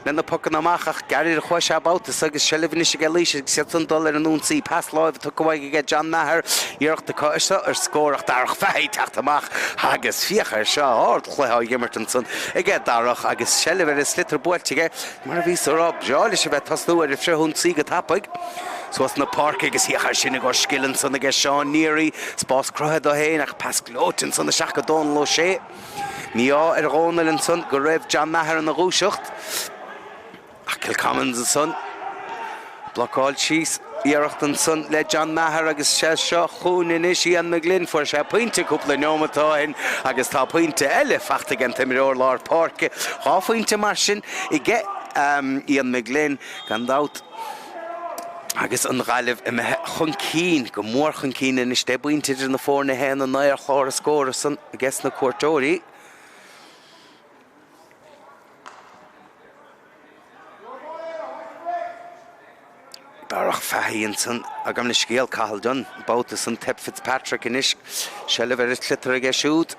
le na pocanna amach ach gairid a chuaigh sé an babhta so agus seilbh anois aige Laois agus iad san dul ar an ionsaí. Pas láimhe tugtha uaidh aige John Maher. Iarracht acu anseo ar scór ach Darach Fahy ag teacht amach agus féach air seo, ardchluiche á imirt ansan aige Darach agus seilbh ar an sliotar buailte aige. Mar a bhíos a rá, breá leis a bheith ag tosnú ar an frithionsaí go tapaidh. Suas na páirce agus féach air sin i gcomhair scil ansan aige Seán Neary. Spás cruthaithe dó féin ach pas gleoite ansan isteach go Dónal Ó Sé. Mí-ádh ar Dhónal ansan go raibh John Maher ina dhúiseacht. Ach Kilcommons ansan. Blocáil síos iarracht ansan le John Maher agus sé seo chugainn anois Ian McGlynn. Fuair sé pointe cúpla neomat ó shin agus tá pointe eile fachta ag an t-imreoir lár páirce. 2 phointe mar sin aige Ian McGlynn gan dabht. Agus an Ghaillimh imithe chun cinn, go mór chun cinn anois. 10 bpointe idir na foirne, 1-9 ar chlár an scóir ansan aige sna cuairteoirí. Darach Fahy ansan agam le scéal Cathal Dunne. Babhta san teip Fitzpatrick anois. Seilbh ar an tsliotar aige siúd.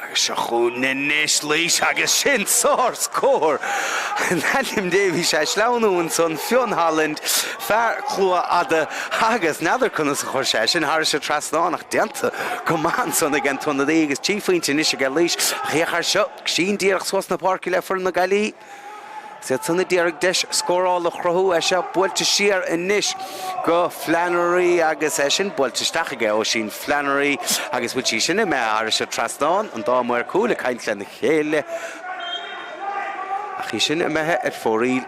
Agus seo chugainn anois Laois agus sin sár-scór! In ainm Dé bhí sé ag sleamhnú ansan, Fionn Holland, fear Chluain Fhada agus n'fheadar conas a chuir sé sin thairis an trasnán ach déanta go maith ansan ag an t-ionadaí agus 3 phointe anois aige Laois. Ach féach air seo, sín díreach suas na páirce le foireann na Gaillimhe. Is iad san a d'iarraidh deis scórála a chruthú, é seo buailte siar anois go Flannery agus é sin buailte isteach aige Oisín Flannery agus bhfuil sí sin imithe thairis an trasnán, an dá mhaor cúil ag caint lena chéile ach í sin imithe ar fóraoil.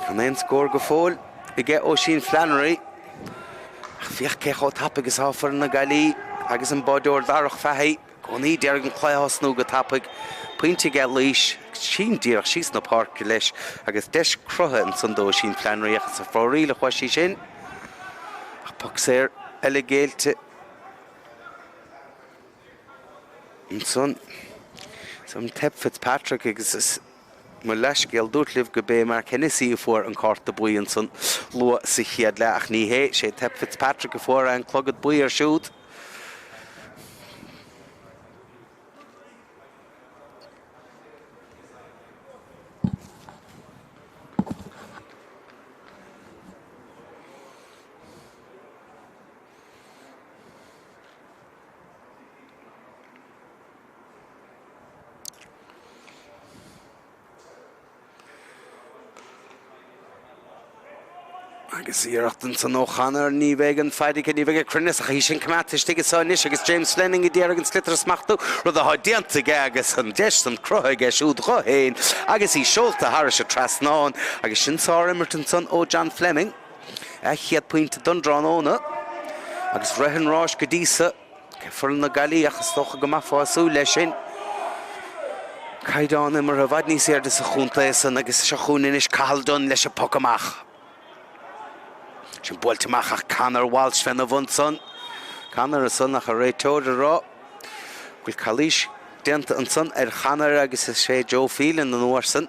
Gan aon scór go fóill aige Oisín Flannery ach féach cé chomh tapaidh is atá foireann na Gaillimhe agus an báideoir Darach Fahy. Gcónaí d'iarraidh an cluiche a thosnú go tapaidh. Pointe aige Laois, sin díreach síos na páirce leis agus deis cruthaithe ansan d'Oisín Flannery ach is ar fóraoil a chuaigh sí sin. Ach poc saor eile géillte ansan. Is teip Fitzpatrick agus is mo leithscéal, dúirt libh go b'é Mark Hennessy a fuair an cárta buí ansan luath sa chéad leath ach ní hé, sé Teip Fitzpatrick a fuair an clogad buí air siúd. Agus iarracht ansan ó Chonor, ní bheidh an fhaid aici, ní bheidh an cruinneas ach í sin coimeádta istigh anso anois agus James Fleming ag iarraidh an sliotar a smachtú, rud atá déanta aige agus an deis san cruthaithe aige siúd dho féin agus í seolta thairis an trasnán agus sin sár-imirt ansan ó John Fleming, a chéad pointe don dtráthnóna agus rith an ráis go dtí so. Foireann na Gaillimhe ach is dócha go mbeifeá ag súil leis sin. Caighdeán imeartha i bhfad níos airde sa chontae san agus seo chugainn anois Cathal Dunne leis an poc amach. Sin buailte amach ach Conor Walsh féna bhun san. Conor ansan ach an réiteoir ag rá go bhfuil calaois déanta ansan ar Chonor agus is é Joe Phelan an uair san.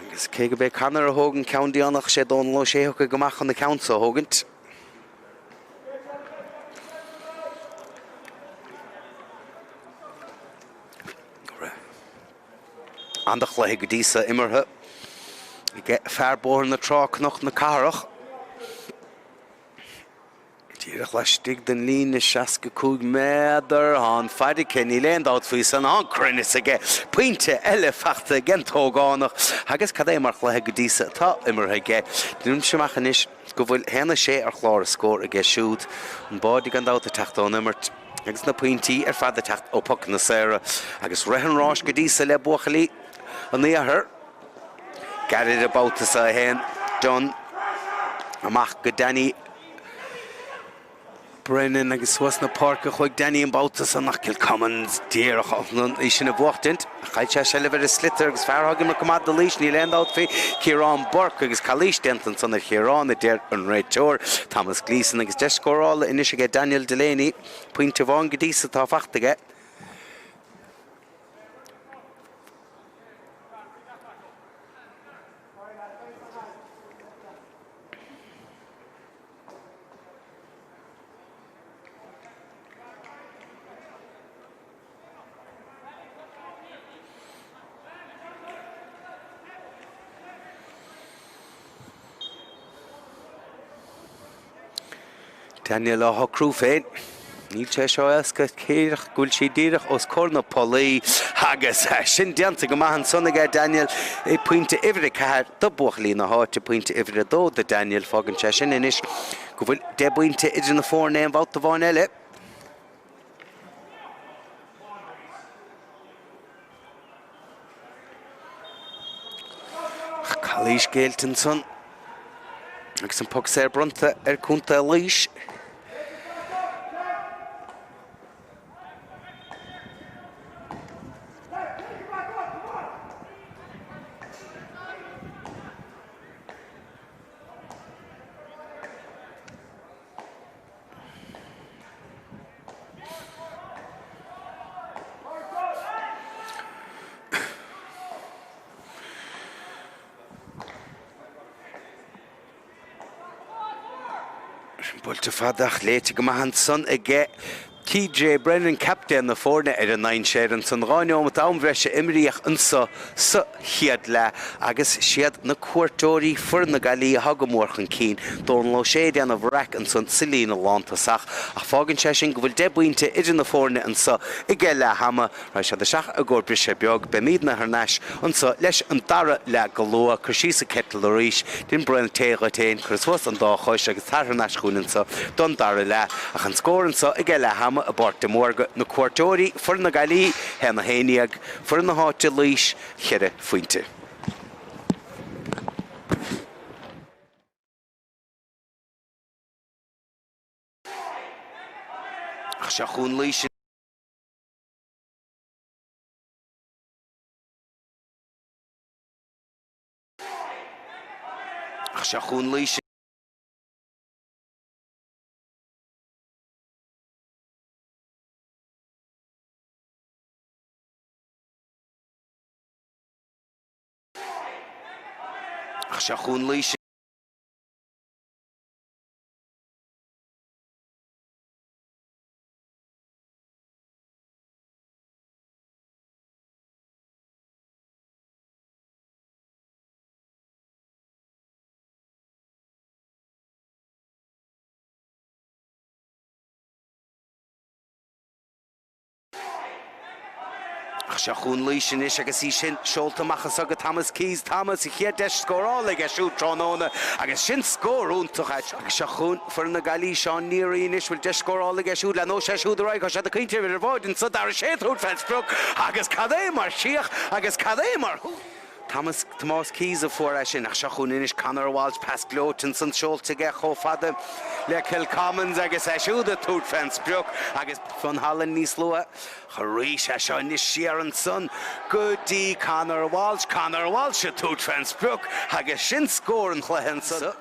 Agus cé go b'é Conor a thóg an ceann déanach, sé Dónal Ó Sé a thiocfaidh amach chun an ceann so a thógaint. An-chluiche go dtí so imeartha ag fear Bóthar na Trá Cnoc na Cathrach. Díreach laistigh den líne 65 méadar. Tá an fhaid aici, níl aon dabht faoi san. Tá an cruinneas aige. Pointe eile faighte ag an t-ógánach. Agus cad é mar chluiche go dtí so atá imeartha aige. Deinimse amach anois. go bhfuil 1-6 ar chlár a scór aige siúd, an báide gan dabht ag teacht ón imirt agus na pointí ar fad ag teacht ó phocanna saora agus rith an ráis go dtí so le buachaillí an iarthair. Gairid an babhta so a théann Dunne amach go Danny. Brennan agus suas na páirce a chuaigh Danny an babhta san ach Kilcommons díreach chun í sin a bhuachtaint. Chaill sé seilbh ar an sliotar agus fear atá ag imirt go maith do Laois, níl aon dabht faoi, Ciarán Burke agus calaois déanta ansan ar Chiarán, a deir an réiteoir, Thomas Gleeson agus deis scórála anois aige Daniel Delaney, pointe amháin go dtí so atá faighte aige. Daniel á shocrú féin. Níl sé seo éasca cé go bhfuil sí díreach os comhair na pollaí agus sin déanta go maith ansan aige Daniel. Pointe uimhir 4 do buachaillí na háite, pointe uimhir 2 do Daniel. Fágann sé sin anois go bhfuil 10 bpointe idir na foirne aon bhabhta amháin eile. Calaois géillte ansan agus an poc saor bronnta ar Contae Laois. Buailte fada ach léite go maith ansan aige. TJ Brennan, captaen na foirne, ar an ndainséar ansan. 2 neomat am bhreise imríodh anso sa chéad leath agus siad na cuairteoirí, foireann na Gaillimhe, atá go mór chun cinn. Dónal O'Shea ag déanamh raic ansan sa líne lántosach ach fágann sé sin go bhfuil 10 bpointe idir na foirne anso ag leath ama. Raghaidh siad isteach i gcomhair briseadh beag. Beimidne thar n-ais anso leis an dara leath go luath. Cuir síos an kettle arís, déan braon tae dhuit féin, cuir suas an dá chois agus tar thar n-ais chugainn anso don dara leath. Ach an scór anso ag leath ama i bPáirc de Mórdha, na cuairteoirí, foireann na Gaillimhe, 1, 11, foireann na háite, Laois, cheithre phointe. Ach seo chugainn Laois. Ach seo chugainn Laois. Ach seo chugainn Laois. Ach seo chugainn Laois anois agus í sin seolta amach anso go Thomas Keyes. Thomas, a chéad deis scórála aige siúd tráthnóna agus sin scór iontach. Agus seo chugainn foireann na Gaillimhe, Seán Neary anois, bhfuil deis scórála aige siúd, leathnóidh sé siúd ar aghaidh, tá siad ag caint ar an bhád anso, Darragh Shea ag tabhairt fén sprioc agus cad é mar chríoch agus cad é mar Thomas, Tomás Keyes a fuair é sin ach seo chugainn anois Conor Walsh, pas gleoite ansan seolta aige chomh fada le Kilcommons agus é siúd ag tabhairt fén sprioc agus Fionn Holland níos luaithe. Arís é seo anois siar ansan go dtí Conor Walsh, Conor Walsh ag tabhairt fén sprioc agus sin scór an chluiche ansan.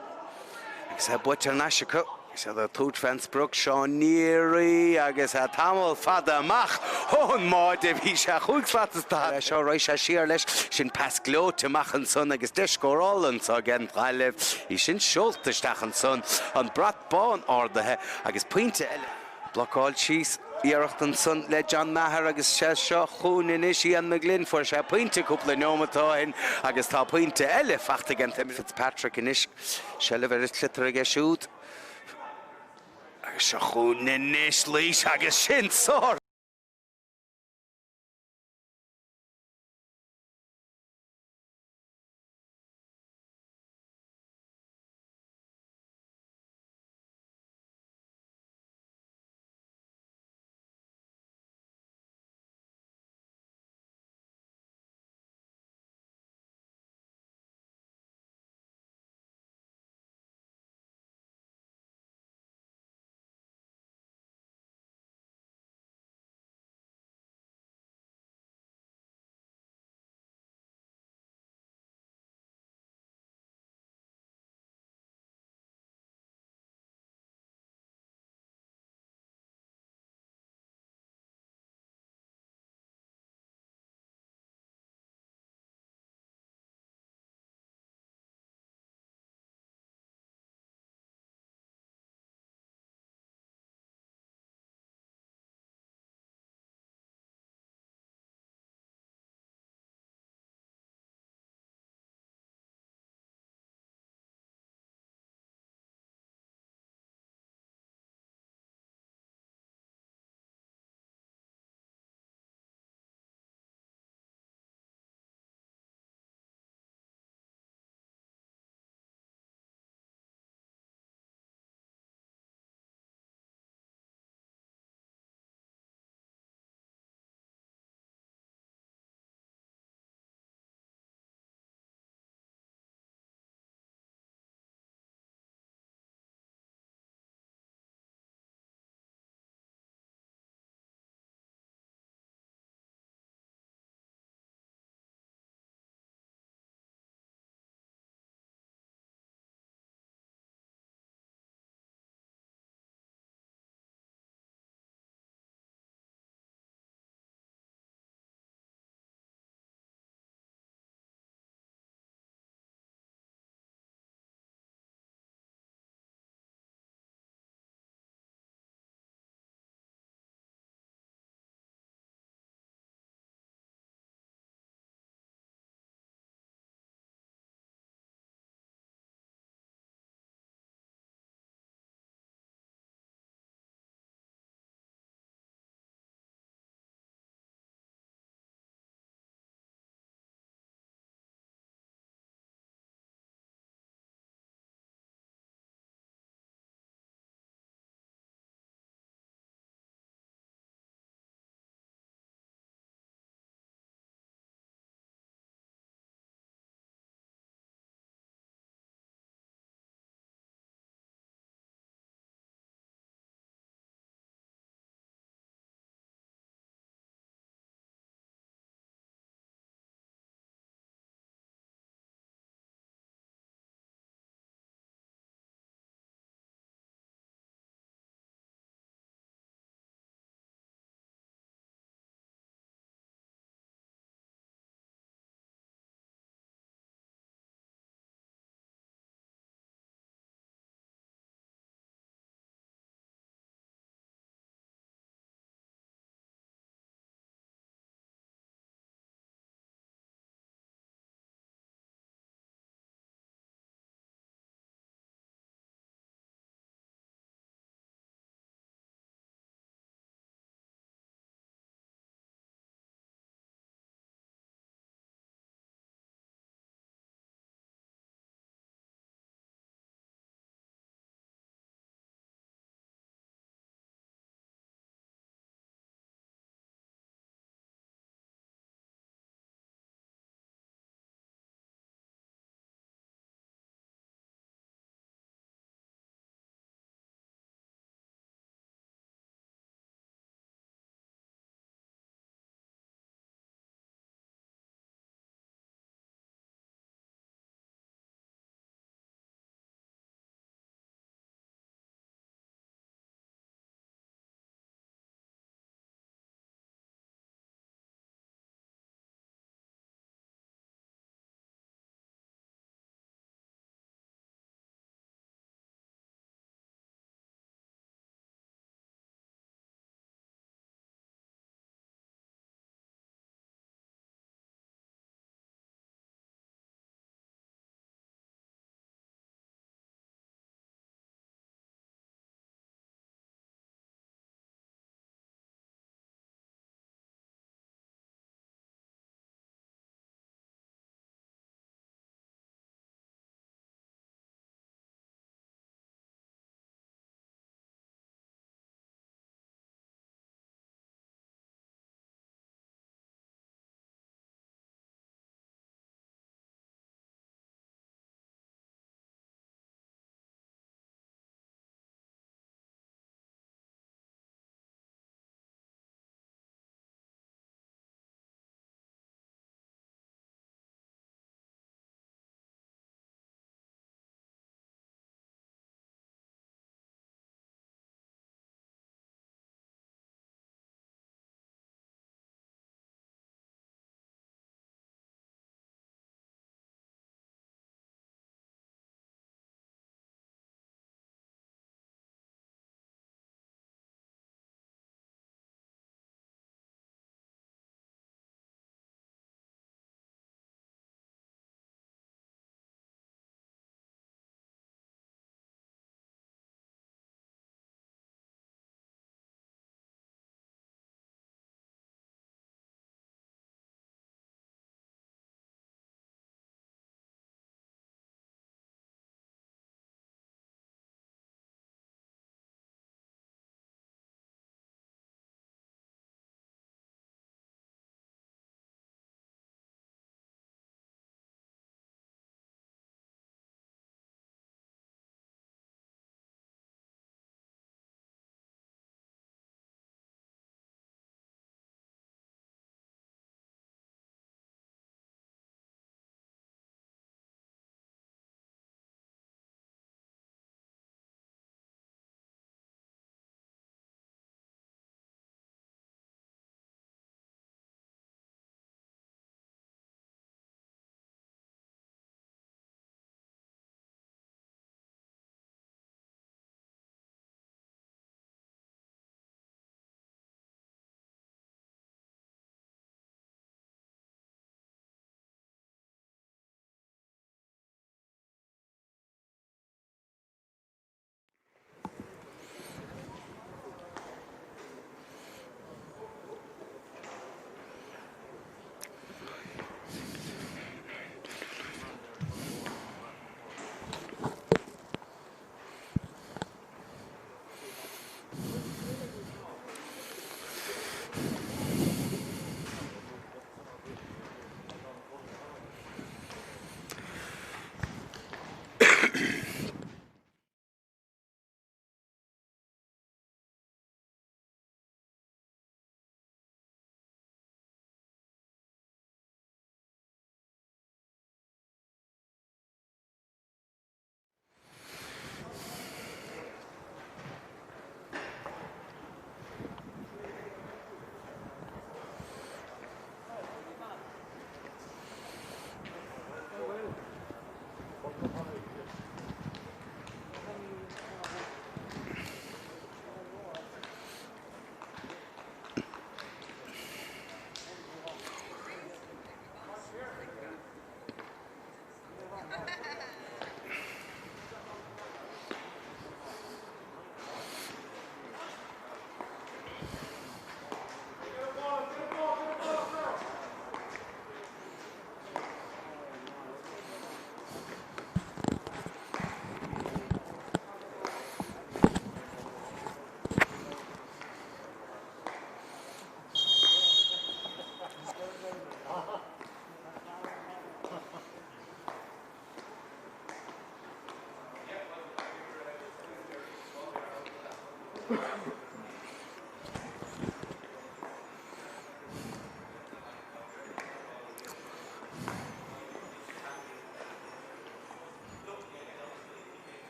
Agus é buaite thar n-ais acu. Agus iad ag tabhairt fén sprioc, Seán Neary agus é tamall fada amach ón mbáide a bhí sé, chúig slat is daichead. É seo, raghaidh sé siar leis, sin pas gleoite amach ansan agus deis scórála anso ag an Ghaillimh. Í sin seolta isteach ansan, an brat bán ardaithe agus pointe eile. Blocáil síos iarracht ansan le John Maher agus sé seo chugainn anois Ian McGlynn. Fuair sé pointe cúpla neomat ó shin agus tá pointe eile fachta ag an Fitzpatrick anois. Seilbh ar an sliotar aige siúd. Agus seo chugainn anois Laois agus sin sár.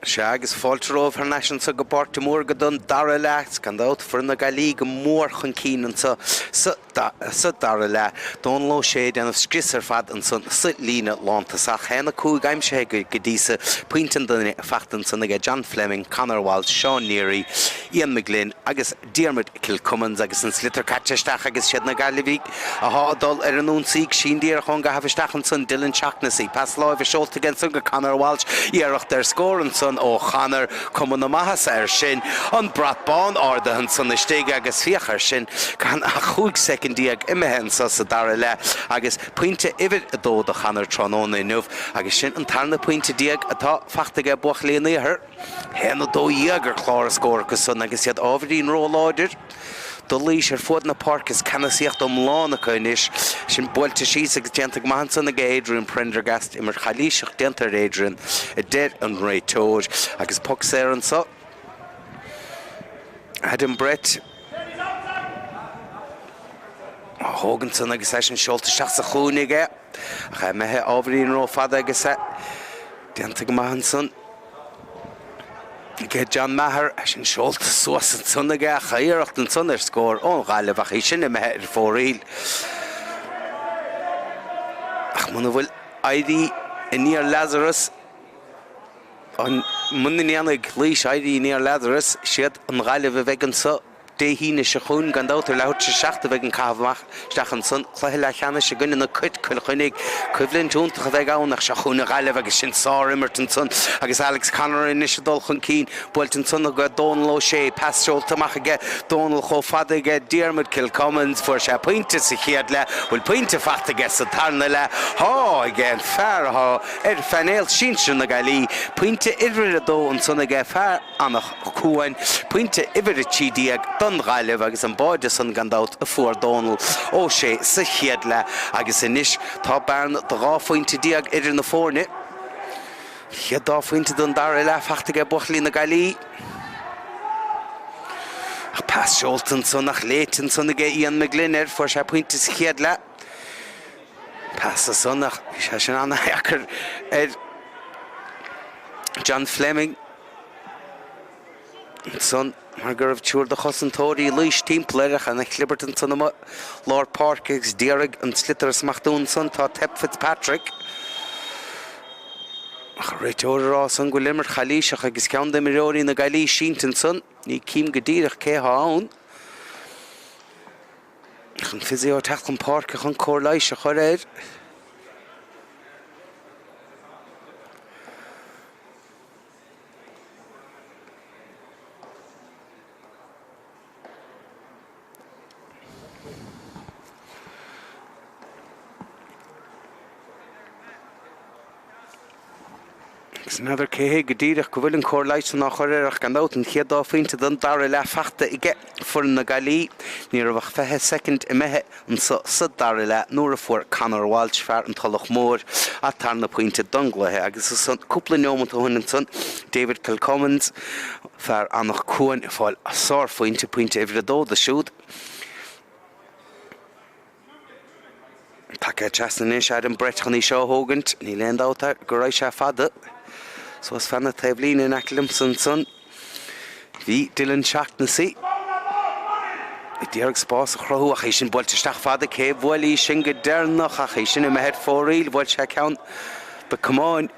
Sea, agus fáilte romhaibh thar n-ais anso go Páirc de Mór go don dara leath. Gan dabht, foireann na Gaillí go mór chun cinn anso sa dara leath. Dónal Ó Sé ag déanamh scrios ar fad ansan sa líne lántosach. 1-5 aimsithe aige go dtí so, pointe an duine fachta ansan aige John Fleming, Conor Walsh, Seán Neary, Ian McGlynn agus Diarmuid Kilcummins agus an sliotar caite isteach agus siad na Gaillimhigh athá ag dul ar an ionsaí. Sin díreach ón gcaitheamh isteach ansan Dylan Shaughnessy. Pas láimhe seolta aige ansan go Conor Walsh. Iarracht ar scór ansan ó Chonor. Cuma na maitheasa air sin. An brat bán ardaithe ansan istigh agus féach air sin gan ach 15 soicind imithe anso sa dara leath agus pointe uimhir a dó do Chonor tráthnóna inniu agus sin an tarna pointe atá fachta aige buachaillí an Iarthair. 1-12 ar chlár a scór acu san agus iad ábhairín róláidir do Laois ar fuaid na páirce is ceannasaíocht iomlán acu anois. Sin buailte síos agus déanta go maith ansan ag Adrian Prendergast. Imirt chailíseach déanta ar Adrian, a deir an réiteoir. Agus poc saor anso. Adam Brett á thóg ansan agus eisean seolta isteach sa chúinne aige. Ach é imithe ábhairín rófhada agus é déanta go maith ansan. Aige John Maher, é sin seolta suas ansan aige ach iarracht ansan ar scór ón Ghaillimh ach í sin imithe ar fóraoil. Ach muna bhfuil éirí aniar Lazarus, muna ndéanfaidh Laois éirí aniar Lazarus, siad an Ghaillimh a bheidh anso. Dé hAoine seo chugainn, gan dabht, ar leathuair tar éis a 7 a bheidh an caitheamh amach isteach ansan. Cluiche leathcheannais i gcoinne na Cait, Cill Chainnigh. Coimhlint iontach a bheidh ann ach seo chugainn an Ghaillimh agus sin sár-imirt ansan agus Alex Conroy anois ag dul chun cinn. Buailte ansan aige Dónal Ó Sé, pas seolta amach aige Dónal chomh fada aige Diarmuid Kilcummins. Fuair sé pointe sa chéad leath. Bhfuil pointe fachta aige sa tarna leath? Thá aige an fear athá ar phainéal sinsir na Gaillí. Pointe uimhir a dó ansan aige, fear. Anach Cuain, pointe uimhir 13 don Ghaillimh agus an báide san gan dabht a fuair Dónal Ó Sé sa chéad leath agus anois tá bearna de 12 phointe idir na foirne. Chéad dá phointe den dara leath fachta aige buachaillí na Gaillí. Ach pas seolta ansan ach léite ansan aige Ian McGlynn air, fuair sé pointe sa chéad leath. Pas ansan ach bhí sé sin an-dheacair ar John Fleming. Ansan, mar go raibh triúr de chosantóirí Laois timpeall air ach ana chlibirt ansan amuigh lár páirce agus d'iarraidh an sliotar a smachtú ansan tá Tep Fitzpatrick. Ach an réiteoir ag rá ansan go bhfuil imirt chailíseach agus ceann d'imreoirí na Gaillí sínte ansan. Ní cím go díreach cé thá ann. Ach an physio ag teacht chun páirce chun cóir leighis a chur air. Agus n'fheadar cé hé go díreach go bhfuil an cóir leighis san á chur air ach gan dabht an chéad dá phointe den dara leath fachta aige foireann na Gaillí. Ní raibh ach 20 soicind imithe anso sa dara leath nuair a fuair Conor Walsh, fear an Tulach Mhóir, a tarna pointe don gcluiche agus ansan cúpla neomat ó shin ansan David Kilcummins, fear Anach Cuain, ag fáil sárphointe, pointe uimhir a dó do siúd. Tagtha trasna anois Adam Brett chun í seo a thógaint. Níl aon dabht go raibh sé fada suas feadh na taobhlíne in aice liomsa ansan. Bhí Dylan Shaughnessy ag iarraidh spás a chruthú ach í sin buailte isteach fada. Cé a bhuail í sin go deireanach ach í sin imithe ar fóraoil. Bhuail sé ceann de camáin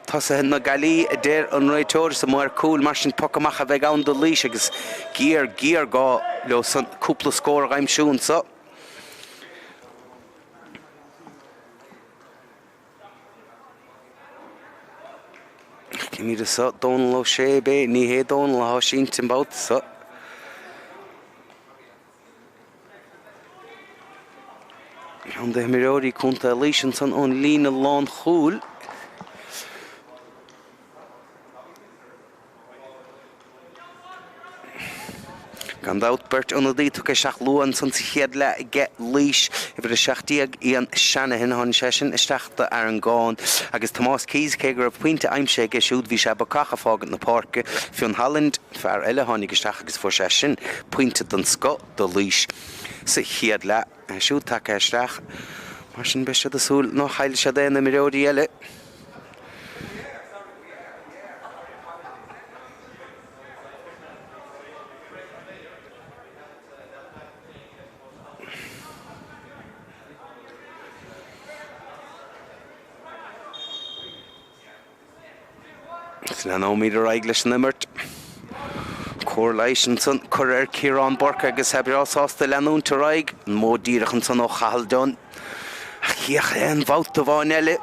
tosaithe na Gaillí, a deir an réiteoir. Is amuigh ar cúl mar sin poc amach a bheidh ann do Laois agus géar, géarghá leo san cúpla scór a aimsiú anso. Címid anso Dónal Ó Sé, ab é? Ní hé Dónal atá sínte an babhta so. Ceann de imreoirí Contae Laoise ansan ón líne lánchúil. Gan dabht, beirt ionadaí tugtha isteach luath ansan sa chéad leath aige Laois. Uimhir 17, Ian Shanahan, tháinig seisean isteach do Aaron Gaughan agus Tomás Keyes, cé go raibh pointe aimsithe aige siúd, bhí sé bacach ag fágaint na páirce. Fionn Holland, fear eile, tháinig isteach agus fuair sé sin pointe den scoth do Laois sa chéad leath. É siúd tagtha isteach, mar sin beidh siad ag súil ná chaillfidh siad aon imreoirí eile. Leanfaimid ar aghaidh leis an imirt. Cóir leighis ansan curtha ar Ciarán Burke agus é breá sásta leanúint ar aghaidh. An modh díreach ansan ó Chathal Dunne. Ach féach aon bhabhta amháin eile.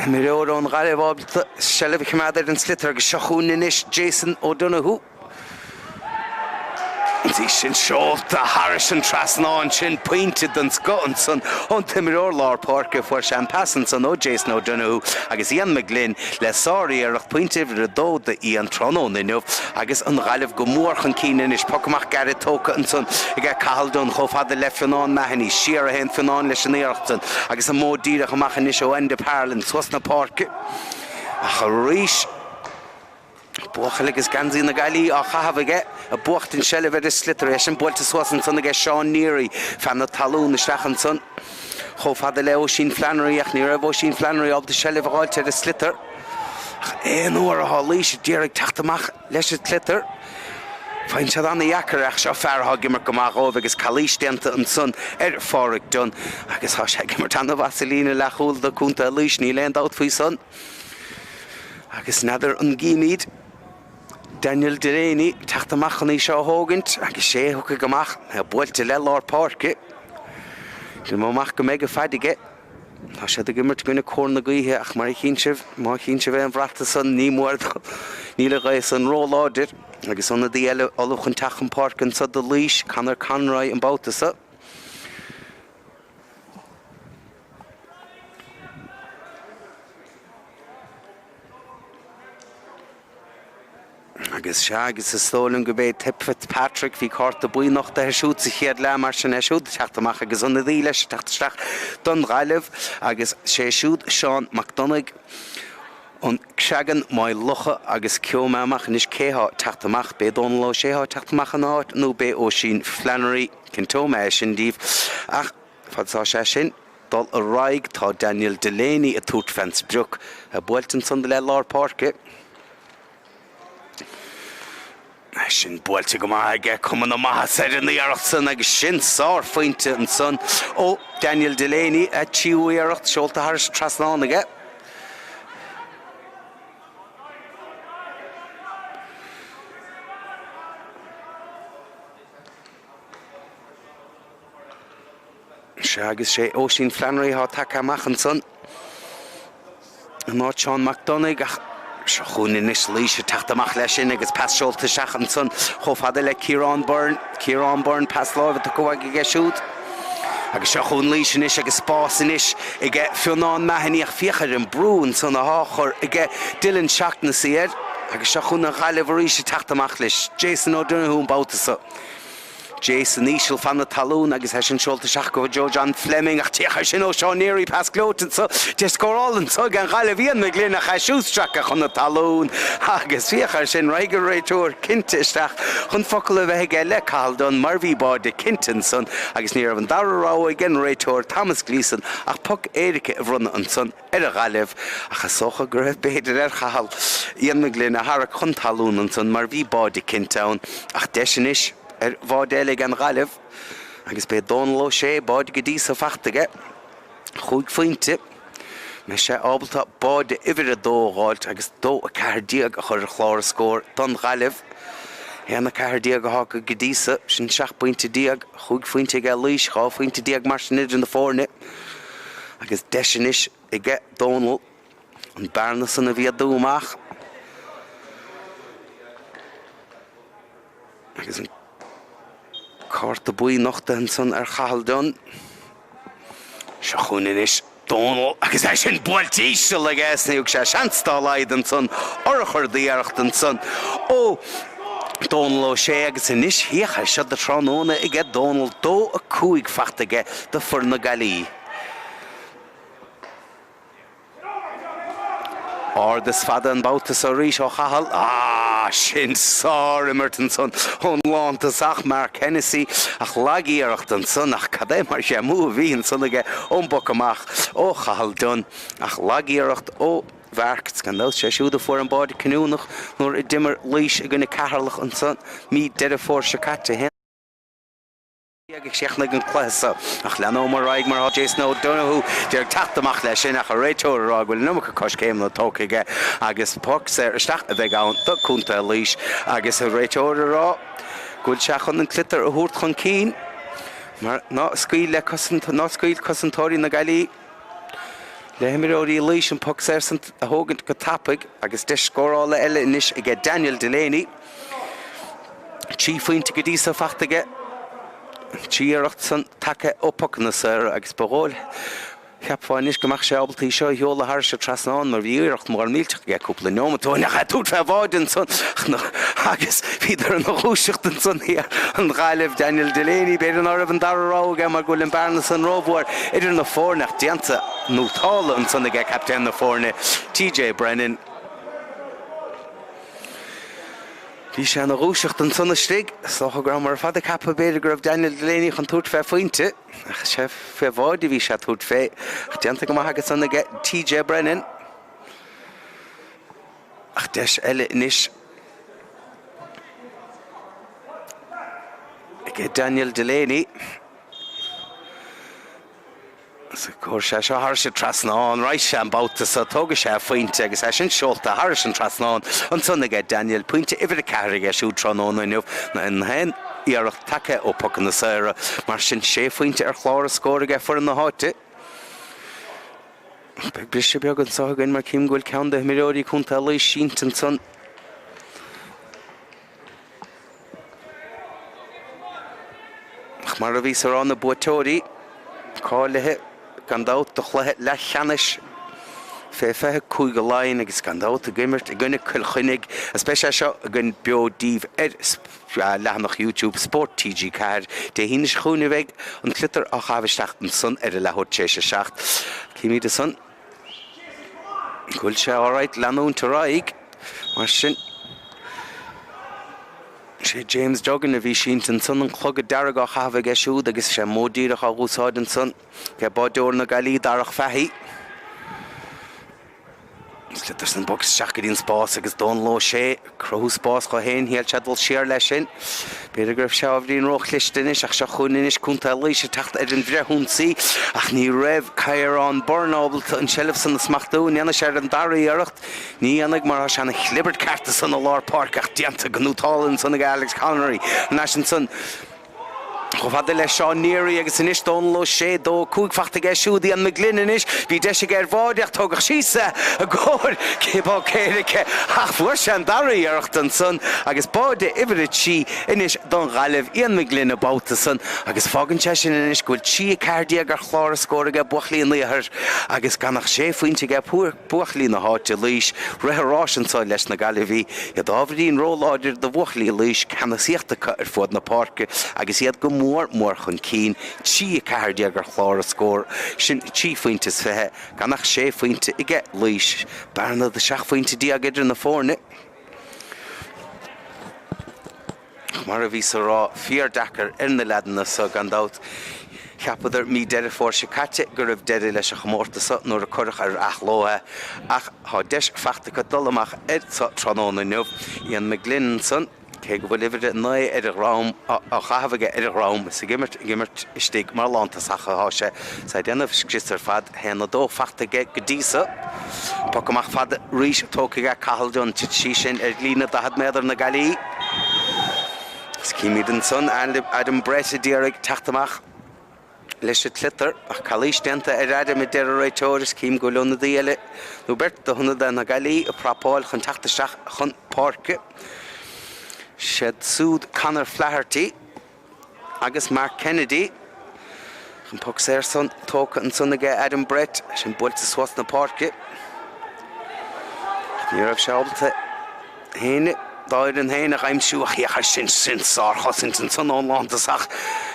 Imreoir ón Ghaillimh ábalta seilbh a choimeád ar an sliotar agus seo chugainn anois Jason O'Donoghue. Í sin seolta thairis an trasnán sin, pointe den scoth ansan ón t-imreoir lár páirce. Fuair sé an pas ansan ó Jason O'Donoghue agus Ian McGlynn le sár-iarracht, pointe uimhir a dó do Ian tráthnóna inniu agus an Ghaillimh go mór chun cinn anois. Poc amach gairid tógtha ansan aige Cathal Dunne chomh fada le Fionnán Mahony. Siar a théann Fionnán leis an iarracht san agus an modh díreach amach anois ó Enda Parlin suas na páirce ach arís Buachaill agus geansaí na Gaillimhe á chaitheamh aige, ag buachtaint seilbh ar an sliotar, é sin buailte suas ansan aige Seán Neary, feadh na talún isteach ansan chomh fada le Oisín Flannery ach ní raibh Oisín Flannery ábalta seilbh a dh'fháilt ar an sliotar. Ach aon uair athá Laois ag iarraidh teacht amach leis an tsliotar, faigheann siad ana-dheacair é ach seo fear athá ag imirt go maith dhóibh agus calaois déanta ansan ar Pháraic Dunne agus thá sé ag imirt ana-mhaith sa líne leathchúil do Contae Laois, níl aon dabht faoi san. Agus n'fheadar an gcímid Daniel Delaney teacht amach chun í seo a thógaint agus sé a thiocfaidh amach, é buailte le lár páirce. Déanaim amach go mbeidh a faid aige. Tá siad ag imirt i gcoinne cóir na gaoithe ach mar a chíonn sibh, má chíonn sibh aon bhrat ansan, ní mór níl an ghaoth san ró-láidir. Agus ionadaí eile ullamh chun teacht chun páirce anso do Laois, Conor Conroy an babhta so. Agus sea, agus is dóigh liom go b'é Tip Fitzpatrick, bhí cárta buí nochtaithe air siúd sa chéad leath, mar sin é siúd ag teacht amach agus ionadaí leis ag teacht isteach don Ghaillimh agus sé siúd Seán Mac Donnaigh, an Creagán, Maigh Locha agus gheobhaidh mé amach anois cé thá ag teacht amach, b'é Dónal Ó Sé thá ag teacht amach ina áit nó b'é Oisín Flannery, cinnteoidh mé é sin díbh ach fad is atá sé sin. dul ar aghaidh. Tá Daniel Delaney ag tabhairt fén sprioc. É buailte ansan le lár páirce. É sin buailte go maith aige. Cuma na maitheasa ar an iarracht san agus sin sárphointe ansan ó Daniel Delaney. A tríú iarracht seolta thar an trasnán aige. Sea, agus sé Oisín Flannery atá tagtha amach ansan in áit Seán Mac Donnaigh ach seo chugainn anois Laois ag teacht amach leis sin agus pas seolta isteach ansan chomh fada le Ciarán Byrne. Ciarán Byrne, pas láimhe tugtha uaidh aige siúd. Agus seo chugainn Laois anois agus spás anois aige Fionnán Mahony ach féach ar an brú ansan atá á chur aige Dylan Shaughnessy air. Agus seo chugainn an Ghaillimh arís ag teacht amach leis Jason O'Donoghue an babhta so. Jason íseal fan na talún agus é sin seolta isteach go Joe John Fleming ach féach air sin ó Seán Neary pas gleoite anso deis scórála anso ag an Ghaillimh Ian McGlynn ach é siúd stractha chun na talún agus féach air sin raghaidh an réiteoir cinnte isteach chun focal a bheith aige le Cathal Dunne mar bhí báide cinnte ansan agus ní raibh an dara rogha ag an réiteoir Thomas Gleeson ach poc éirice a bhronnadh ansan ar an Ghaillimh, ach is dócha go raibh b'fhéidir ar Chathal Ian McGlynn a tharrac chun talún ansan mar bhí báide cinnte ann. Ach deis anois ar bháide eile ag an Ghaillimh agus b'é Dónal Ó Sé báide go dtí so fachta aige. Chúig phointe. Mbeidh sé ábalta báide uimhir a dó a dh'fháilt agus 2-14 a chur ar chlár an scóir don Ghaillimh. 1-14 atá acu go dtí so, sin 17 bpointe. Chúig phointe aige Laois, 12 phointe mar sin idir na foirne. Agus deis anois aige Dónal. An bearna san a mhéadú amach. Agus an cárta buí nochtaithe ansan ar Chathal Dunne. Seo chugainn anois Dónal agus é sin buailte íseal aige is ní thug sé seans dá laghad ansan urchar d'iarracht ansan ó Dónal Ó Sé agus anois féach air seo do tráthnóna aige Dónal 2-5 fachta aige do foireann na Gaillimhe. Ard is fada an babhta seo arís ó Chathal. Ah, sin sár-imirt ansan ón lántosach Mark Hennessy ach lag-iarracht ansan ach cad é mar ghreamú a bhí ansan aige ón bpoc amach ó Chathal Dunne ach lag-iarracht ó Mhark. Gan dabht sé siúd a fuair an báide cinniúnach nuair a d'imir Laois i gcoinne Ceatharlach ansan mí Deireadh Fómhair seo caite. Ag chríochnaigh an cluiche seo. Ach leanóimid ar aghaidh mar tá Jason O'Donoghue d'iarraidh teacht amach leis sin ach an réiteoir ag rá go bhfuil an iomarca coiscéimeanna tógtha aige agus poc saor isteach a bheidh ann do Contae Laois agus an réiteoir ag rá go bhfuil sé chun an sliotar a thabhairt chun cinn mar ná scaoil le ná scaoil cosantóirí na Gaillimhe le himreoirí Laois an poc saor san a thógaint go tapaidh agus deis scórála eile anois aige Daniel Delaney. 3 phointe go dtí so fachta aige. 3 iarracht san tagtha ó phocanna saora agus ba dhóigh cheapfá anois go mbeadh sé ábalta í seo a sheoladh thairis an trasnán mar bhí iarracht mhór millteach aige cúpla neomat ó shin ach é ag tabhairt fé bháide ansan agus bhíodar ina dhúiseacht ansan thiar an Ghaillimh. Daniel Delaney b'fhéidir ná raibh an dara rogha aige mar go bhfuil an bearna san rómhór idir na foirne ach déanta nótála ansan aige captaen na foirne TJ Brennan. Bhí sé ina dhúiseacht ansan istigh. Is dócha go rabhamar ar fad ag ceapadh b'fhéidir go raibh Daniel Delaney chun tabhairt fé phointe, ach is é fé bháide a bhí sé ag tabhairt fé. Ach déanta go maith ansan aige TJ Brennan. Ach deis eile anois aige Daniel Delaney. Chuir sé seo thairis an trasnán, raghaidh sé an babhta seo, tógfaidh sé a phointe agus é sin seolta thairis an trasnán ansan aige Daniel. Pointe uimhir 4 aige siúd tráthnóna inniu, an t-aon iarracht tagtha ó pocanna saora. Mar sin, sé phointe ar chlár a scóir aige foireann na háite. Beidh briseadh beag anseo againn mar cím go bhfuil ceann de himreoirí Contae Laois sínte ansan. Ach mar a bhíos a rá, na buaiteoirí cáilithe gan dabht do chluiche leathcheannais fé 20 Cúige Laighean agus gan dabht ag imirt i gcoinne Cill Chainnigh is beidh sé seo againn beo daoibh ar leathanach YouTube Spórt TG4 Dé hAoine seo chugainn a bheidh an sliotar á chaitheamh isteach ansan ar a leathuair tar éis a 7. Címid ansan. Go bhfuil sé alright leanúint ar aghaidh mar sin. Sé James Duggan a bhí sínte ansan, an clogad dearg á chaitheamh aige siúd agus sé modh díreach á dh'úsáid ansan ag báideoir na Gaillí, Darach Fahy. Sliotar san bogtha isteach go dtí an spás agus Dónal Ó Sé ag cruthú spás dhó féin. Shíl sé dul siar leis sin. B'fhéidir go raibh sé ábhairín róchliste anois ach seo chugainn anois Contae Laois ag teacht ar an bhfrithionsaí ach ní raibh Ciarán Byrne ábalta an tseilbh san a smachtú. An ndéanfaidh sé ar an dara iarracht? Ní dhéanfaidh mar tá sé ina chlibirt ceart ansan i lár páirce ach déanta go nótálta ansan ag Alex Connery. Thar n-ais ansan. Chomh fada le Seán Neary agus anois Dónal Ó Sé, 2, 5 fachta aige siúd, Ian McGlynn anois, bhí deis aige ar bháide ach tógadh síos é i gcomhair poc éirice ach fuair sé an dara iarracht ansan agus báide uimhir 3 anois don Ghaillimh, Ian McGlynn an babhta san agus fágann sé sin anois go bhfuil 3, 14 ar chlár a scór aige buachaillí an Iarthair agus gan ach sé phointe aige buachaillí na háite, Laois, rith an ráis anso leis na Gaillimhigh, iad ábhairín róláidir do bhuachaillí Laois, ceannasaíocht acu ar fuaid na páirce agus iad go mór mór chun cinn, 3, 14 ar chlár a scór, sin trí phointe is fiche, gan ach sé phointe aige Laois. Bearna de 17 phointe idir na foirne. Mar a bhíos a rá, fíor-deacair ar na leaideanna so gan dabht. Cheapadar mí Deireadh Fómhair seo caite go raibh deireadh leis an chomórtas so nuair a cuireadh ar athló é ach tá deis fachta acu dul amach air so tráthnóna inniu. Ian McGlynn ansan, cé go bhfuil uimhir 9 ar a dhrom, á chaitheamh aige ar a dhrom, is ag imirt, ag imirt istigh mar lántosach atá sé. Is é ag déanamh scrios ar fad. 1, 2 fachta aige go dtí so. Poc amach fada arís tógtha aige Cathal Dunne. Titfidh sí sin ar líne 40 méadar na Gaillí. Is címid ansan Adam Brett a d'iarraidh teacht amach. Leis an tsliotar, ach calaois déanta ar Adam a deir an réiteoir is cím go bhfuil ionadaí eile nó beirt d'ionadaithe na Gaillimhe ag prapáil chun teacht isteach chun páirce. Siad súd Conor Flaherty agus Mark Kennedy. An poc saor san tógtha ansan aige Adam Brett, sin buailte suas na páirce. Ní raibh sé ábalta éinne dá fhoireann féin a aimsiú ach féach air sin, sin sárchosaint ansan ón lántosach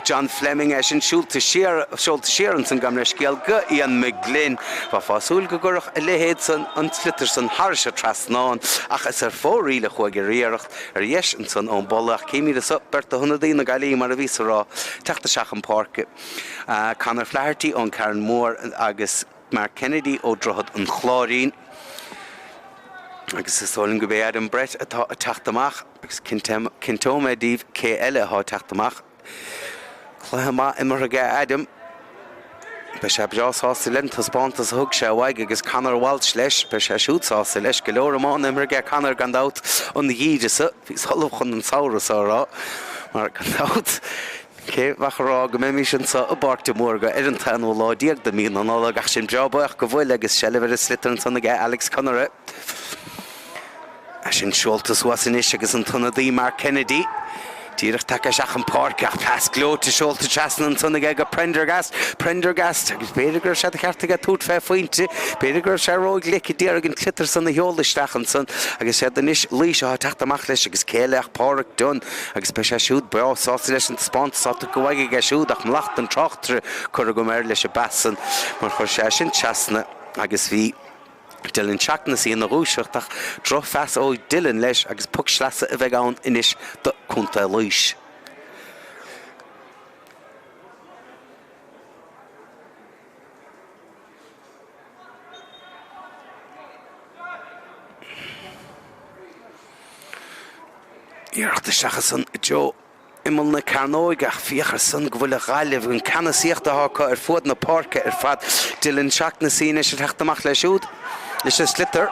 John Fleming, é sin siúlta siar, seolta siar ansan gabh mo leithscéal go Ian McGlynn. Bheifeá ag súil go gcuirfeadh a leithéid san an sliotar san thairis an trasnán ach is ar fóraoil a chuaigh an iarracht ar dheis ansan ón bpolla ach címid anso beirt d'ionadaí na Gaillimhe mar a bhíos a rá teacht isteach chun páirce, Conor Flaherty ón Carn Mór agus. Mark Kennedy ó Droichead an Chláirín agus is dóigh liom gurb é Adam Brett atá ag teacht amach agus cinnteoidh mé daoibh cé eile atá ag teacht amach. Cluiche maith imeartha aige Adam. Beidh sé breá sásta leis an taispeántas a thug sé uaidh agus Conor Walsh leis, beidh sé siúd sásta leis. Go leor iomána imeartha aige Conor gan dabht an gheimhreadh seo. Bhíos ullamh chun an samhradh seo a rá mar gan dabht Cé bheadh a rá go mbeimis anseo i bPáirc de Mhórga ar an t-aonú lá déag de mhí na Nollag ach sinn breá buíoch go bhfuil agus seilbh ar an sliotar ansan aige Alex Conaire. É sin seolta suas anois agus an t-ionadaí Mark Kennedy díreach tagtha isteach chun páirce ach pas gleoite seolta trasna ansan aige go Prendergast. Prendergast agus b'fhéidir go raibh sé de cheart aige tabhairt fé phointe, b'fhéidir go raibh sé ró-ghlic d'iarraidh an tsliotar san a sheoladh isteach ansan agus siad anois Laois atá ag teacht amach leis agus cé eile ach Páraic Dunne. Agus beidh sé siúd breá sásta leis an taispeántas atá tugtha uaidh aige siúd ach mallacht an tráchtaire curtha agam air leis an bpas san mar chuir sé sin trasna agus bhí Dylan Shaughnessy ina dhúiseacht ach drochphas ó Dylan leis agus poc sleasa a bheidh ann anois do Contae Laois. Iarracht isteach ansan i dtreo imeall na cearnóige ach féach ar san go bhfuil an Ghaillimh, an ceannasaíocht atá acu ar fuaid na páirce ar fad. Dylan Shaughnessy anois ag teacht amach leis siúd, leis an sliotar.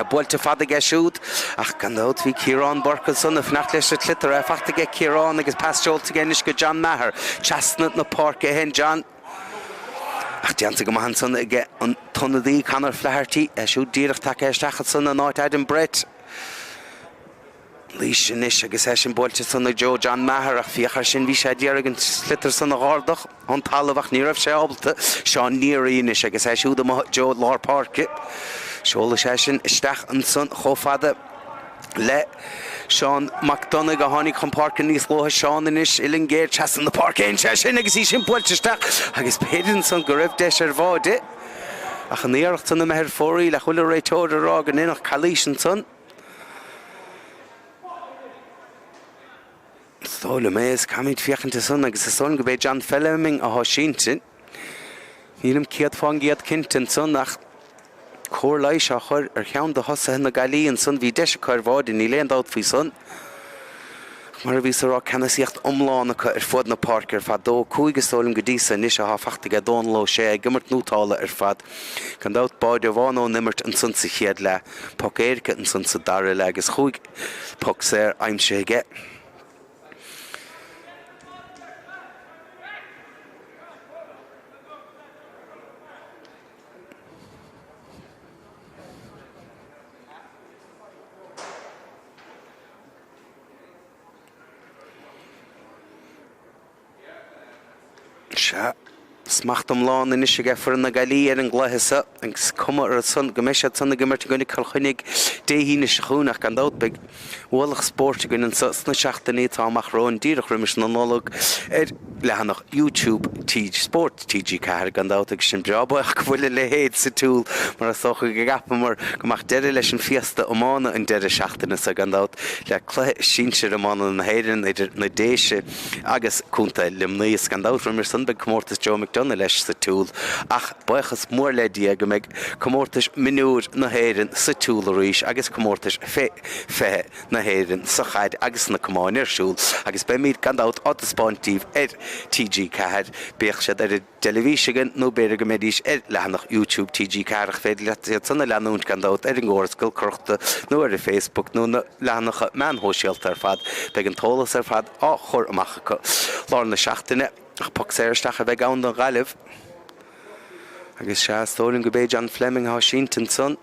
Buailte fada aige siúd ach gan dabht bhí Ciarán Burke ansan ag fanacht leis an tsliotar. É faighte aige Ciarán agus pas seolta aige anois go John Maher. Trasna na páirce a théann John. Ach déanta go maith ansan aige an t-ionadaí Conor Flaherty, é siúd díreach tagtha isteach ansan in áit Adam Brett. Laois anois agus é sin buailte ansan i dtreo John Maher ach féach air sin, bhí sé d'iarraidh an sliotar san a dh'ardach ón talamh ach ní raibh sé ábalta. Seán Neary anois agus é siúd amuigh i dtreo lár páirce. Seoladh sé sin isteach ansan chomh fada le Seán Mac Donnaigh a tháinig chun páirce níos luaithe. Seán anois, uillinn ghéar trasna na páirce théann sé sin agus í sin buailte isteach agus b'fhéidir ansan go raibh deis ar bháide ach an iarracht san imithe ar fóraoil ach bhfuil an réiteoir ag rá go ndéanfadh calaois ansan. Is dóigh liom é, is caithfimid féachaint ansan agus is dóigh liom gurb é John Fleming atá sínte. Nílim 100% cinnte ansan ach cóir leighis á chur ar cheann de thosaithe na Gaillimhe ansan. Bhí deis acu ar bháide, níl aon dabht faoi san. Ach mar a bhíos a rá, ceannasaíocht iomlán acu ar fuaid na páirce ar fad. 2-5 is dóigh liom go dtí so anois atá faighte aige Dónal Ó Sé ag imirt nótála ar fad. Gan dabht, báide amháin ón imirt ansan sa chéad leath. Poc éirice ansan sa dara leath agus chúig poc saor aimsithe aige. Sea, smacht iomlán anois aige foireann na Gaillimhe ar an gcluiche seo agus cuma orthu san go mbeidh siad san ag imirt i gcoinne Cill Chainnigh Dé hAoine seo chugainn ach gan dabht beidh ualach spóirt againn anseo sna seachtainí atá amach romhainn díreach roimis na Nollag ar leathanach YouTube Spórt TG4 gan dabht agus sinn breá buíoch go bhfuil a leithéid sa tsiúl mar is dócha go gceapamar go mbeadh deireadh leis an fiesta iomána an deireadh seachtaine seo gan dabht le cluiche sinsir iomána na hÉireann idir na Déise agus Contae Luimnigh. Is gan dabht roimis san beidh comórtas Joe McDonagh leis sa tsiúl ach buíochas mór le Dia go mbeidh comórtais mionúir na hÉireann sa tsiúl arís agus comórtais fé 20 na hÉireann sa chaid agus sna camáin ar siúl agus beimid gan dabht á dtaispeáint daoibh ar TG4, bíodh siad ar an dteilifís againn nó b'fhéidir go mbeidís ar leathanach YouTube TG4 ach féidir leat iad san a leanúint gan dabht ar an gcóras giolcaireachta nó ar an Facebook nó na leathanacha meáin shóisialta ar fad. Beidh an t-eolas ar fad á chur amach acu lár na seachtaine. Ach poc saor isteach a bheidh ann don Ghaillimh. Agus sea, is dóigh liom go b'é John Fleming atá sínte ansan.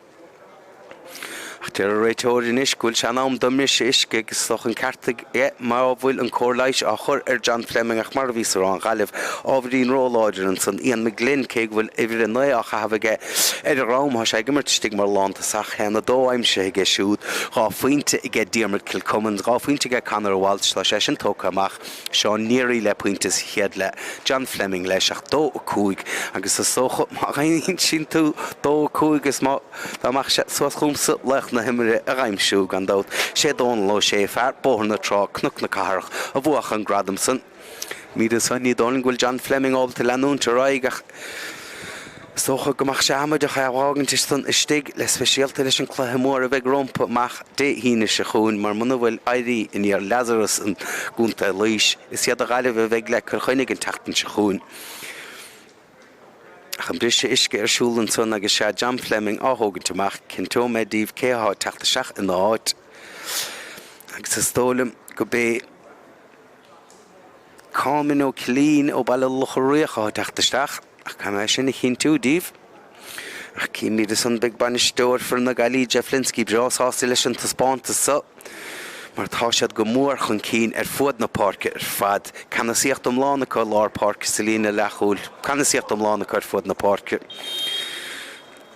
Ach deir an réiteoir anois go bhfuil sé in am don mbriseadh uisce agus is dócha an ceart aige má bhfuil an cóir leighis á chur ar John Fleming ach mar a bhíos a rá an Ghaillimh ábhairín róláidir ansan. Ian McGlynn cé go bhfuil uimhir 9 á chaitheamh aige ar a dhrom tá sé ag imirt istigh mar lántosach. 1-2 aimsithe aige siúd. 2 phointe aige Diarmuid Kilcummins, 2 phointe aige Conor Walsh, tá sé sin tógtha amach. Seán Neary le pointe sa chéad leath, John Fleming leis ach 2, 5 agus is dócha má aimsíonn tú 2, 5 is má dá mbeadh sé suas chugamsa laoch na himeartha a aimsiú gan dabht. Sé Dónal Ó Sé, fear Bóthar na Trá, Cnoc na Cathrach, a bhuafadh an gradam san. Míle san, ní dóigh liom go bhfuil John Fleming ábalta leanúint ar aghaidh ach is dócha go mbeadh sé amaideach é a fhágaint ansan istigh le speisialta leis an cluiche mór a bheidh rompu amach Dé hAoine seo chugainn mar muna bhfuil éirí i ndiaidh Lazarus i gContae Laois, is iad an Ghaillimh a bheidh le Cill Chainnigh an tseachtain seo chugainn. Ach an briseadh uisce ar siúl ansan agus sea John Fleming á thógaint amach, cinnteoidh mé daoibh cé atá ag teacht isteach ina áit agus is dóigh liom go b'é Comin Ó Cillín ó Baile Locha Riach atá ag teacht isteach, ach caithfidh mé é sin a chinntiú díbh. Ach címid ansan beidh bainisteoir foireann na Gaillimhe Jeff Lynskey breá sásta leis an taispeántas seo mar tá siad go mór chun cinn ar fuaid na páirce ar fad. Ceannasaíocht iomlán acu i lár páirce sa líne leathchúil, ceannasaíocht iomlán acu ar fuaid na páirce.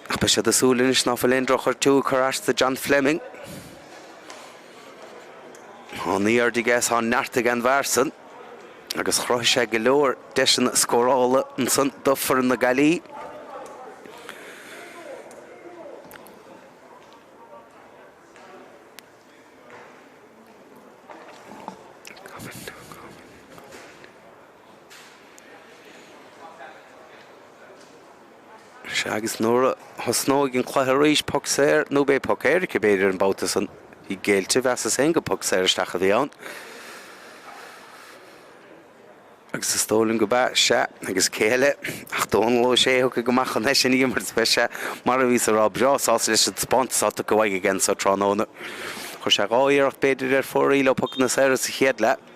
Ach beidh siad ag súil anois ná fuil aon drochghortú ag cur as do John Fleming. Tá an airde aige is tá an neart ag an bhfear san agus chruthaigh sé go leor deiseanna scórála ansan do foireann na Gaillimhe. Sea, agus nuair a thosnóidh an cluiche arís, poc saor, nó beidh poc éirice b'fhéidir an babhta san, bhí géillte, mheasas féin gur poc saor isteach a bhí ann. Agus is dóigh liom go b'ea, sea, agus cé eile ach Dónal Ó Sé a thiocfaidh amach chun é sin a imirt, beidh sé, mar a bhíos a rá, breá sásta leis an taispeántas atá tugtha uaidh aige anso tráthnóna. Chuir sé 2 iarracht b'fhéidir ar fóraoil ó phocanna saora sa chéad leath.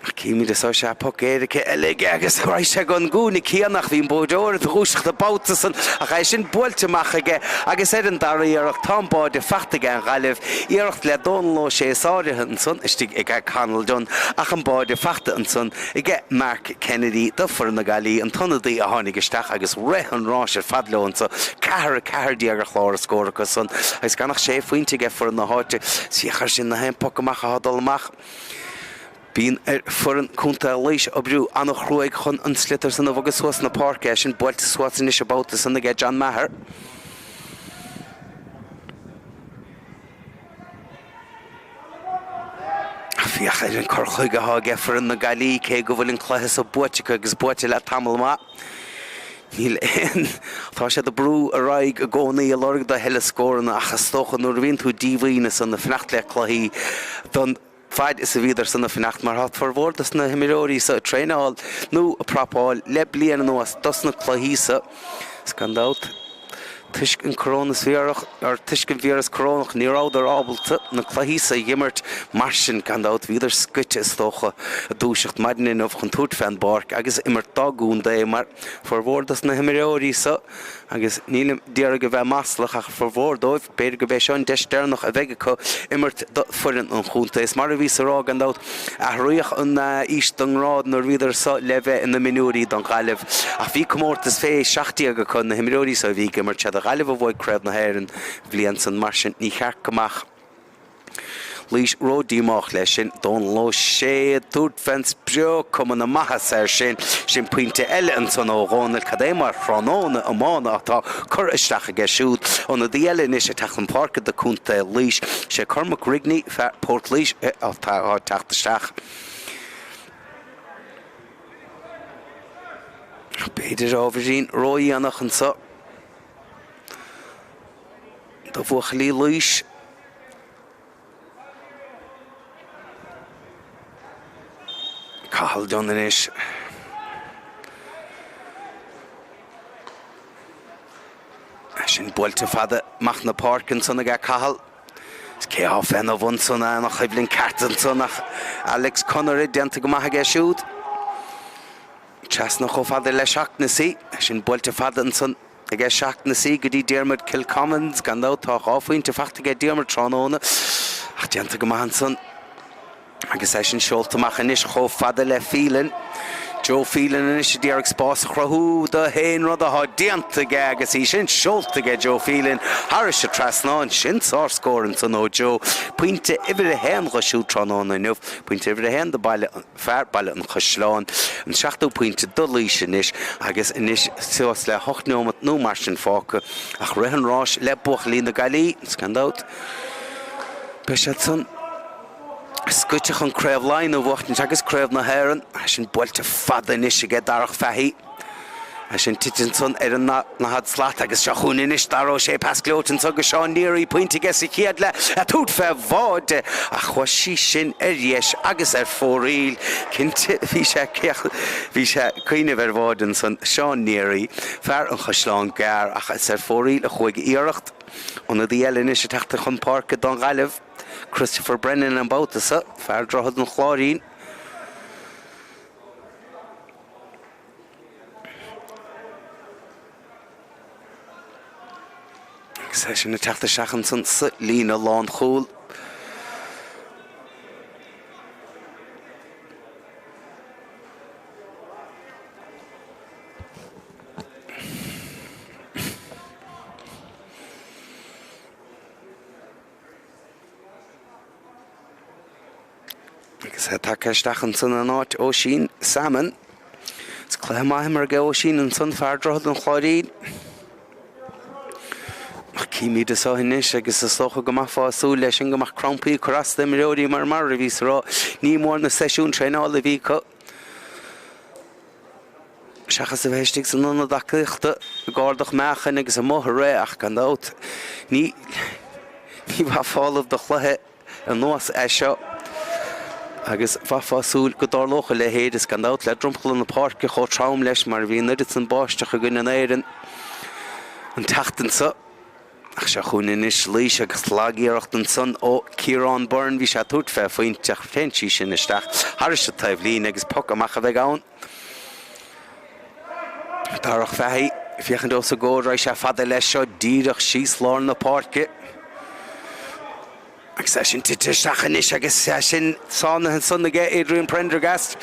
Ach címid anso sea poc éirice eile aige agus raghaidh sé gon gcúinne céanna ach bhí an báireoir ag gluaiseacht an babhta san ach é sin buailte amach aige agus ar an dara iarracht tá an báide fachta ag an Ghaillimh. Iarracht le Dónal Ó Sé sáraithe ansan istigh ag Conall Dunne ach an báide fachta ansan aige Mark Kennedy do foireann na Gaillimhe, an t-ionadaí a tháinig isteach agus rith an ráis ar fad leo anso, 4, 14 ar chlár a scór acu san agus gan ach sé phointe aige foireann na háite. Féach air sin, na haon poc amach atá ag dul amach. Bíonn ar foireann Contae Laois oibriú an-chruaidh chun an sliotar san a bhogadh suas na páirce, é sin buailte suas anois an babhta san aige John Maher. Féach ar an cur chuige atá aige foireann na Gaillimhe, cé go bhfuil an cluiche so buaite acu agus buaite le tamall maith. Níl aon. Tá siad ag brú ar aghaidh i gcónaí ag lorg do thuilleadh scóranna ach is dócha nuair a bhíonn tú díomhaoin ansan ag fanacht le cluichí don faid is a bhíodar san ag fanacht mar tá formhór dos na himreoirí so ag traenáil nó ag prapáil le bliain anuas dos na cluichí so. Is gan dabht, toisc an coróinvíreas, or toisc an víreas corónach ní rabhadar ábalta na cluichí so a dh'imirt, mar sin gan dabht bhíodar scoite is dócha ag dúiseacht maidin inniu chun tabhairt fén bpáirc agus imirt dá gcontae mar formhór dos na himreoirí so agus nílim d'iarraidh a bheith maslach ach formhór dóibh, b'fhéidir gurb é seo an deis deireanach a bheidh acu imirt do foireann an chontae. Is mar a bhíos a rá, gan dabht, athraíodh an aois don ngrád nuair a bhíodar so le bheith ina mionúirí don Ghaillimh. Ach bhí comórtas fé 17 acu, na himreoirí so a bhí ag imirt, siad an Ghaillimh a bhuaigh Craobh na hÉireann an bhliain san, mar sin ní cheart go mbeadh. Laois ró-díomách leis sin. Dónal Ó Sé ag tabhairt fén sprioc, cuma na maitheasa air sin. Sin pointe eile ansan ó Dhónal. Cad é mar thráthnóna iomána atá curtha isteach aige siúd. Ionadaí eile anois ag teacht chun páirce do Contae Laois. Sé Cormac Rigney, fear Port Laoise, atá ag teacht isteach. B'fhéidir ábhairín ródhéanach anso do bhuachaillí Laois. Cathal Dunne anois. Sin buailte fada amach na páirce ansan aige Cathal. Is cé atá féna bhun san an choimhlint ceart ansan ach Alex Connery déanta go maith aige siúd. Trasna chomh fada le Shaughnessy, sin buailte fada ansan aige Shaughnessy go dtí Diarmuid Kilcommons. Gan dabht tá 2 phointe fachta aige Diarmuid tráthnóna ach déanta go maith ansan agus é sin seolta amach anois chomh fada le Phelan. Joe Phelan anois a d'iarraidh spás a chruthú do fhéin, rud atá déanta aige agus í sin seolta aige Joe Phelan thairis an trasnán. Sin sárscór ansan ó Joe. Pointe uimhir a haon dho siúd tráthnóna inniu. Pointe uimhir a haon do Baile fear Baile an Chaisleáin, an seachtú pointe do Laois anois agus anois suas le hocht neomat nó mar sin fágtha ach rith an ráis le buachaillí na Gaillí, gan dabht. Beidh siad san scoite chun Craobh Laighean a bhuachtaint agus Craobh na hÉireann. É sin buailte fada anois aige Darach Fahy. É sin tite ansan ar an ndaichead slat agus seo chugainn anois Dara Ó Sé pas gleoite anso go Seán Neary, pointe aige sa chéad leath, ag tabhairt fé bháide ach chuaigh sí sin ar dheis agus ar fóraoil. Cinnte bhí sé bhí sé ag cuimhneamh ar bháide ansan Seán Neary, fear an Chaisleáin Ghearr ach is ar fóraoil a chuaigh a iarracht. Ionadaí eile anois ag teacht chun páirce don Ghaillimh, Christopher Brennan an babhta seo, fear Droichead an Chláirín. Agus é sin ag teacht isteach ansan sa líne lánchúil. Agus é tagtha isteach ansan in áit Oisín Salmon. Is cluiche maith imeartha aige Oisín ansan, fear Droichead an Chláirín. Ach címid anseo anois agus is dócha go mbeifeá ag súil leis sin go mbeadh crampaí ag cur as d'imreoirí mar mar a bhíos a rá, ní mór na seisiúin traenála a bhí acu. Seachas a bheith istigh san ionad aclaíochta ag ardach meáchain agus amuigh ag rith ach gan dabht ní ní bheadh folamh do chluiche anuas é seo agus bheifeá ag súil go dtarlódh a leithéid is gan dabht le dromchla na páirce chomh trom leis mar a bhí an oiread san báisteach againn in Éirinn an tseachtain seo. Ach seo chugainn anois Laois agus lag-iarracht ansan ó Ciarán Byrne. Bhí sé ag tabhairt fé phointe ach téann sí sin isteach thairis an taobhlíne agus poc amach a bheidh ann. Darach Fahy féachaint os a gcomhair, raghaidh sé fada leis seo díreach síos lár na páirce. Agus é sin tite isteach anois agus é sin sáinnithe ansan aige Adrian Prendergast.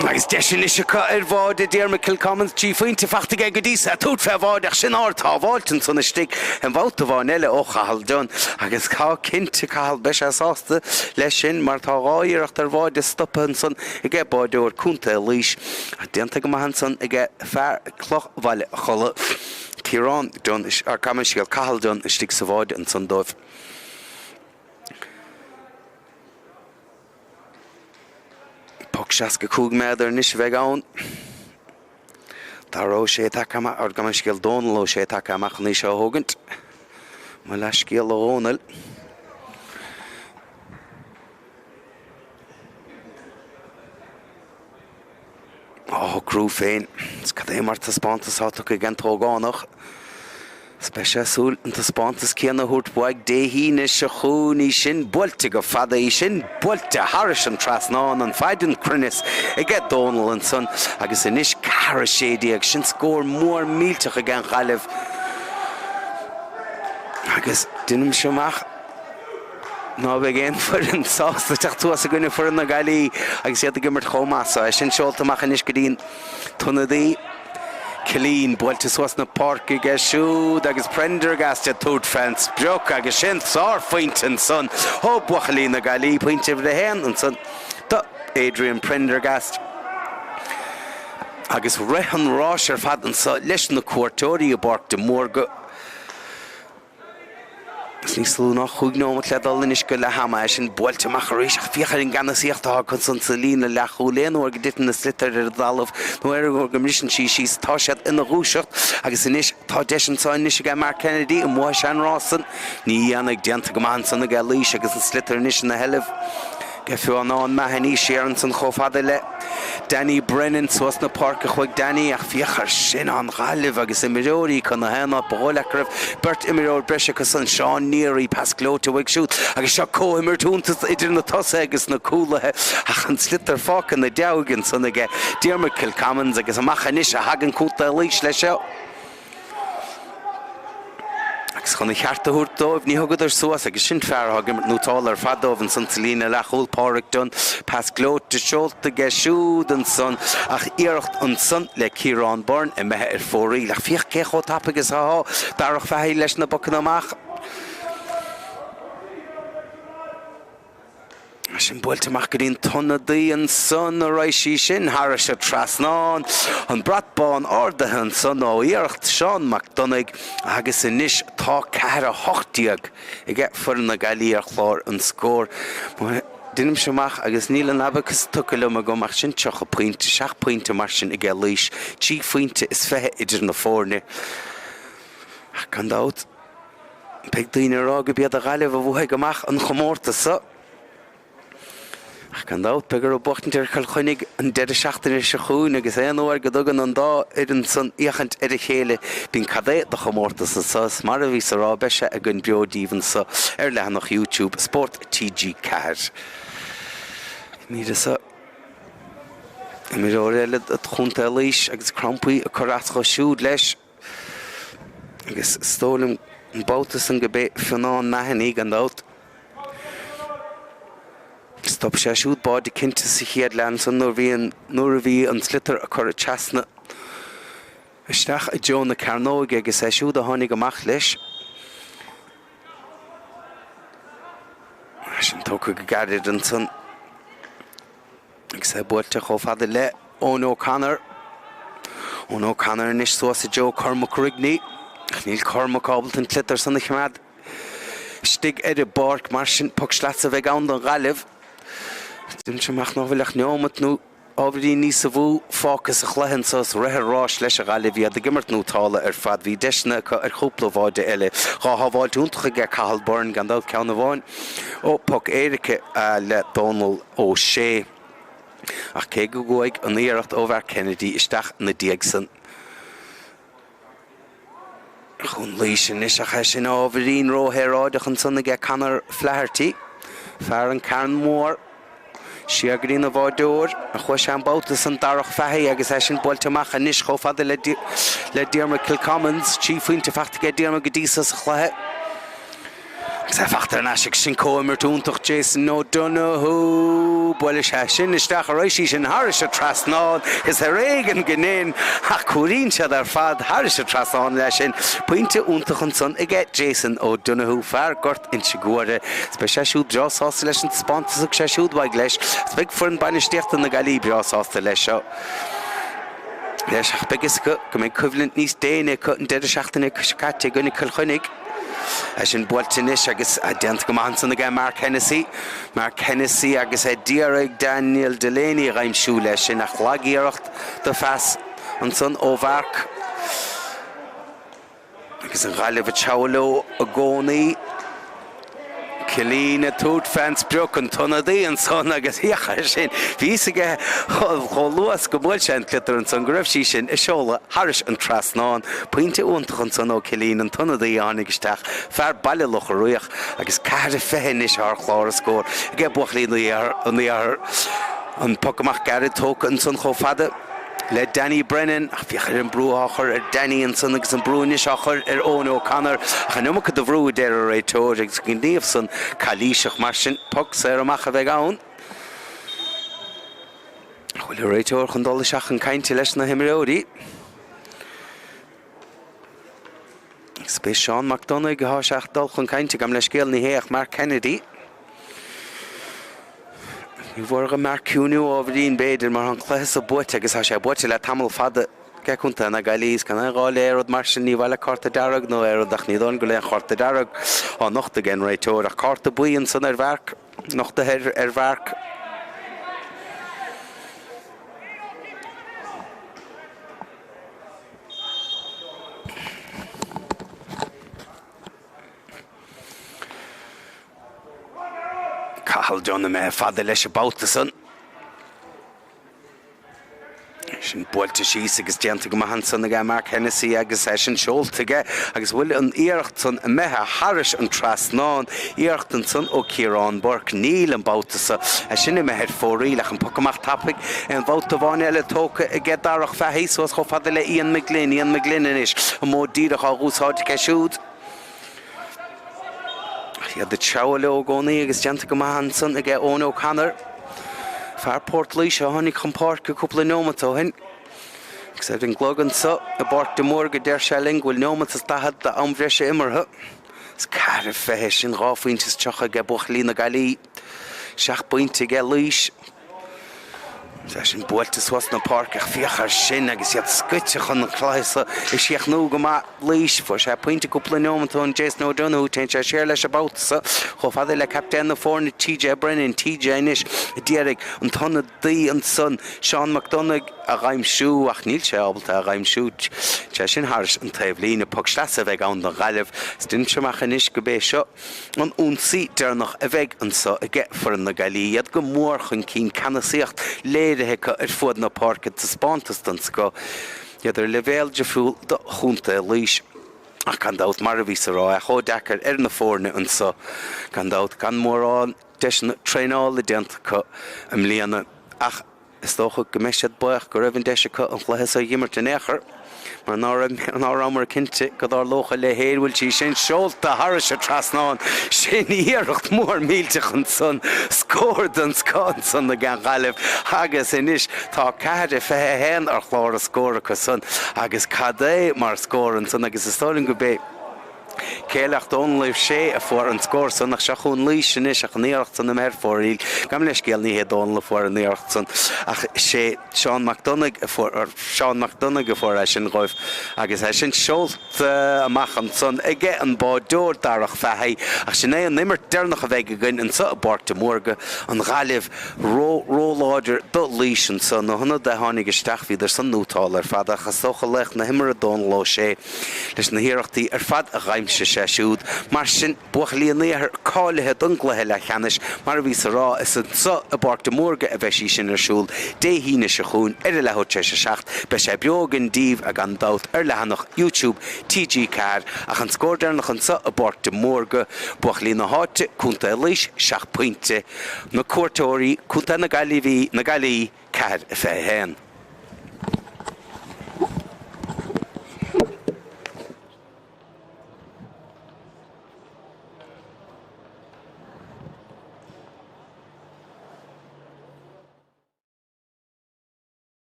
Agus deis anois acu ar bháide Diarmuid Kilcommons, 3 phointe fachta aige go dtí so, tabhairt fé bháide ach sin ard-shábháilt ansan istigh an bhabhta amháin eile ó Chathal Dunne. Agus tá cinnte Cathal, beidh sé sásta leis sin mar tá 2 iarracht ar bháide stoptha ansan aige báideoir Contae Laois. Déanta go maith ansan aige fear Cloch Bhaile Cholla, Ciarán Dunne, gabh mo leithscéal, Cathal Dunne istigh sa bháide ansan dóibh. Poc 65 méadar anois a bheidh ann. Dara Ó Sé tagtha amach, or gabh mo leithscéal Dónal Ó Sé tagtha amach chun í seo a thógaint. Mo leithscéal a Dhónaill. Á shocrú féin. Is cad é mar taispeántas atá tugtha ag an t-ógánach. Is beidh sé ag súil an taispeántas céanna a thabhairt uaidh Dé hAoine seo chugainn. Í sin buailte go fada, í sin buailte thairis an trasnán, an faid an cruinneas aige Dónal ansan agus anois 4-16, sin scór mór millteach ag an Ghaillimh agus deinimse amach ná beidh aon foireann sásta teacht suas i gcoinne foireann na Gaillí agus iad ag imirt chomh maith so. É sin seolta amach anois go dtí an t-ionadaí Killeen, buailte suas na páirce aige siúd agus Prendergast ag tabhairt fén sprioc agus sin sárphointe ansan ó buachaillí na Gaillí, pointe uimhir a haon ansan do Adrian Prendergast. Agus rith an ráis ar fad anso leis na cuairteoirí i bPáirc de Mórdha. Is níos lú ná chúig neomat le dul anois go leath ama, é sin buailte amach arís ach féach ar an gceannasaíocht atá acu ansan sa líne leathchúil. Aon uair go dtiteann an sliotar ar an dtalamh nó aon uair go mbriseann sí síos tá siad ina dhúiseacht agus anois tá deis anso anois aige Mark Kennedy an mbuafaidh sé an rás san. Ní dhéanfaidh, déanta go maith ansan aige Laois agus an sliotar anois ina sheilbh aige Fionán Mahony siar ansan chomh fada le. Danny Brennan suas na páirce chuaigh Danny ach féach air sin, an Ghaillimh agus imreoirí acu na haon áit ba dhóigh leat go raibh beirt imreoir breise acu san, Seán Neary, pas gleoite uaidh siúd agus seo comhimirt iontach idir na tosaithe agus na cúlaithe ach an sliotar fágtha ina deabhaidh ansan aige Diarmuid Kilcommons agus amach anois a thagann Contae Laois leis seo. Agus chun a cheart a thabhairt dóibh, ní thugadar suas agus sin fear atá ag imirt nótála ar fad dóibh ansan sa líne leathchúil, Pádraic Dunne. Pas gleoite seolta aige siúd ansan ach iarracht ansan le Ciarán Byrne imithe ar fóraoil. Ach féach cé chomh tapaidh is atá Darach Fahy leis na pocanna amach. Sin buailte amach go dtí an t-ionadaí ansan, an raghaidh sí sin thairis an trasnán. An brat bán ardaithe ansan ó iarracht Seán Mac Donnaigh agus anois tá 4-18 aige foireann na Gaillimhe ar chlár an scóir. Deinimse amach agus níl an abacus tugtha liom agam ach sin 30 pointe, 7 pointe mar sin aige Laois, 3 phointe is 20 idir na foirne. Ach gan dabht. Beidh daoine ag rá gurb iad an Ghaillimh a bhuafaidh amach an chomórtas seo. Ach gan dabht, beidh orthu buachtaint ar Chill Chainnigh an deireadh seachtaine seo chugainn agus aon uair go dtugann an dá fhoireann san fhéachaint ar a chéile, bíonn cad é do chomórtas anso. Is mar a bhíos a rá, beidh sé againn beo daoibh anso ar leathanach YouTube Spórt TG4. Míre seo. Imreoir eile do Chontae Laois agus crampaí ag cur as dó siúd leis. Agus is dóigh liom an babhta san go b'é Fionnán Mahony gan dabht. Stop sé siúd báide cinnte sa chéad leath ansan nuair bhí an nuair a bhí an sliotar ag cur trasna isteach i dtreo na cearnóige agus é siúd a tháinig amach leis. Sin tógtha go gairid ansan. Agus é buailte chomh fada le Eoin O'Connor. Eoin O'Connor anois suas i dtreo Cormac Rigney. Ach níl Cormac ábalta an sliotar san a choimeád istigh ar an bpáirc mar sin poc sleasa a bheidh ann don Ghaillimh. Deinimse amach ná fuil ach neomat nó ábhairín níosa mhó fágtha sa chluiche anso is rith an ráis leis an Ghaillimh iad ag imirt nótála ar fad. Bhí deiseanna acu ar chúpla bháide eile. Dhá shábháilt iontach aige Cathal Byrne gan dabht ceann amháin ó poc éirice le Dónal Ó Sé. Ach cé go gcuaigh an iarracht ó Mhark Kennedy isteach ina diaidh san, chun Laois anois ach é sin ábhairín róshaoráideach ansan aige Conor Flaherty, fear an Cearn Mór, siar go dtí na bháideoir a chuaigh sé an babhta san Darach Fahy agus é sin buailte amach anois chomh fada le le Diarmuid Kilcommons, 3 phointe faighte aige Diarmuid go dtí so sa chluiche. Agus é fachta thar n-ais agus sin comhimirt iontach Jason O'Donoghue. Buailfidh sé sin isteach an raghaidh sí sin thairis an trasnán. Is ar éigean go ndéan ach cuairíonn siad ar fad thairis an trasnán leis sin. Pointe iontach ansan aige Jason O'Donoghue, fear Gort Inse Guaire. Is beidh sé siúd breá sásta leis an taispeántas a thug sé siúd uaidh leis. Is beidh foireann bainistíochta na Gaillimhe breá sásta leis seo. Leis ach beidh fhios acu go mbeidh coimhlint níos déine acu an deireadh seachtaine seo caite i gcoinne Cill Chainnigh. É sin buailte anois agus déanta go maith ansan aige Mark Hennessy. Mark Hennessy agus é d'iarraidh Daniel Delaney a dh'aimsiú leis sin ach lag-iarracht do phas ansan ó Mhark. Agus an Ghaillimh ag treabhadh leo i gcónaí. Killeen ag tabhairt fén sprioc, an t-ionadaí ansan agus féach air sin, bhí fhios aige chomh luath is go mbuail sé an sliotar ansan go raibh sí sin ag seoladh thairis an trasnán. Pointe iontach ansan ó Killeen, an t-ionadaí a tháinig isteach, fear Baile Locha Riach agus 4-20 anois ar chlár an scóir aige buachaillí an Iarthair. An poc amach gairid tógtha ansan chomh fada. le Danny Brennan, ach féach ar an brú á chur ar Danny ansan agus an brú anois á chur ar Eoin O'Connor, ach an iomarca de bhrú a deir an réiteoir agus an gníomh san calaoiseach mar sin, poc saor amach a bheidh ann. An bhfuil an réiteoir chun dul isteach chun cainte leis na himreoirí? Agus b'é Seán Mac Donnaigh atá sé ag dul chun cainte, gabh mo leithscéal, ní hé ach Mark Kennedy. Ní bhfuair Mark ciúnú ábhairín b'fhéidir mar tá an cluiche so buaite agus tá sé buaite le tamall fada ag Contae na Gaillimhe is gan aon ghá le rud mar sin ní mhaith le cárta dearg nó aon rud ach ní dóigh liom go bhfuil aon chárta dearg á nochtadh ag an réiteoir ach cárta buí ansan ar Mhark, nochtaithe ar Mhark. Cathal Dunne imithe fada leis an babhta san. Sin buailte síos agus déanta go maith ansan aige Mark Hennessy agus é sin seolta aige agus bhfuil an iarracht san imithe thairis an trasnán. Iarracht ansan ó Ciarán Burke. Níl an babhta so. É sin imithe ar fóraoil ach an poc amach tapaidh. Aon bhabhta amháin eile tógtha aige Darach Fahy suas chomh fada le Ian McGlynn. Ian McGlynn anois. An modh díreach á dh'úsáid aige siúd. Iad ag treabhadh leo i gcónaí agus déanta go maith ansan aige Eoin O'Connor. Fear Port Laoise a tháinig chun páirce cúpla neomat ó shin. Agus ar an gclog anso i bPáirc de Mórdha deir sé linn go bhfuil neomat is 40 d'am bhreise imeartha. Is 4:20, sin dhá phointe is 30 aige buachaillí na Gaillimhe. Seacht bpointe aige Laois. Tá sin buailte suas na páirce ach féach air sin agus iad scoite chun an cluiche seo a chríochnú go maith. Laois, fuair sé pointe cúpla neomat ó shin Jason O'Donoghue, téann sé siar leis an babhta seo chomh fada le captaen na foirne TJ Brennan. TJ anois a d'iarraidh an t-ionadaí ansan Seán McDonagh a dh'aimsiú ach níl sé ábalta é a dh'aimsiú. Sé sin thairis an taobh líne. Poc sleasa a bheidh ann don Ghaillimh. Is deinimse amach anois go b'é seo An ionsaí deireanach a bheidh anseo aige foireann na Gaillimhe, iad go mór chun cinn, ceannasaíocht léirithe acu ar fuaid na páirce, taispeántas den scoth, iad ar leibhéal difriúil do chontae Laois. Ach gan dabht, mar a bhíos a rá, é chomh deacair ar na foirne anseo, gan dabht, gan mórán deiseanna traenála déanta acu i mbliana. Ach. Is dócha go mbeidh siad buíoch go raibh an deis acu an chluiche so a dh'imirt in aon chor, mar ná raibh, ná rabhamar cinnte go dtarlódh a leithéid. Bhfuil sí sin seolta thairis an trasnán? Sin iarracht mhór millteach ansan, scór den scoth ansan ag an Ghaillimh agus anois tá 4-21 ar chlár a scór acu san agus cad é mar scór ansan agus is dóigh liom go b'é Céileach Dónal Ó Sé a fuair an scór san ach seo chugainn Laois anois ach an iarracht san imithe ar fóraoil. Gabh mo leithscéal, ní hé Dónal a fuair an iarracht san ach sé Seán Mac Donnaigh a fuair, Seán Mac Donnaigh a fuair é sin dhóibh agus é sin seolta amach ansan aige an báideoir Darach Fahy ach sin é an imirt deireanach a bheidh againn anso i bPáirc de Mórdha, an Ghaillimh ró, ró-láidir do Laois anso. Na hionadaithe a tháinig isteach bhíodar san nótáil ar fad ach is dócha laoch na himeartha Dónal Ó Sé leis na hiarrachtaí ar fad a dh'aimsigh sé siúd. Mar sin, buachaillí an Iarthair cáilithe don gcluiche leathcheannais. Mar a bhíos a rá, is anso i bPáirc de Mórdha a bheidh sí sin ar siúl Dé hAoine seo chugainn ar a leathuair tar éis a 7. Beidh sé beo againn daoibh, gan dabht, ar leathanach YouTube TG4. Ach an scór deireanach anso i bPáirc de Mórdha, buachaillí na háite, Contae Laois, 7 pointe, na cuairteoirí, Contae na Gaillimhe, na Gaillimhe, 4-21.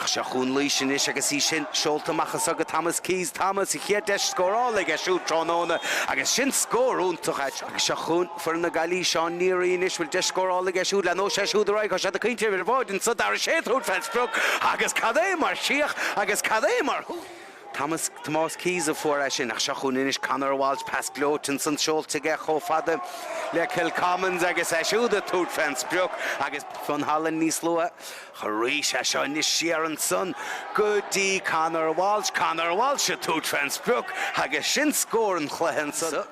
Ach seo chugainn Laois anois agus í sin seolta amach anso go Thomas Keyes. Thomas, a chéad deis scórála aige siúd tráthnóna agus sin scór iontach. Agus seo chugainn foireann na Gaillimhe, Seán Neary anois, bhfuil deis scórála aige siúd, leanóidh sé siúd ar aghaidh, tá siad ag caint ar bháid anso, Dara Sé ag tabhairt fén sprioc agus cad é mar chríoch agus cad é mar thús. Thomas, Tomás Keyes a fuair é sin ach seo chugainn anois Conor Walsh, pas gleoite ansan seolta aige chomh fada le Kilcommons agus é siúd ag tabhairt fén sprioc agus Fionn Holland níos luaithe. Arís é seo anois siar ansan go dtí Conor Walsh, Conor Walsh ag tabhairt fén sprioc agus sin scór an chluiche ansan.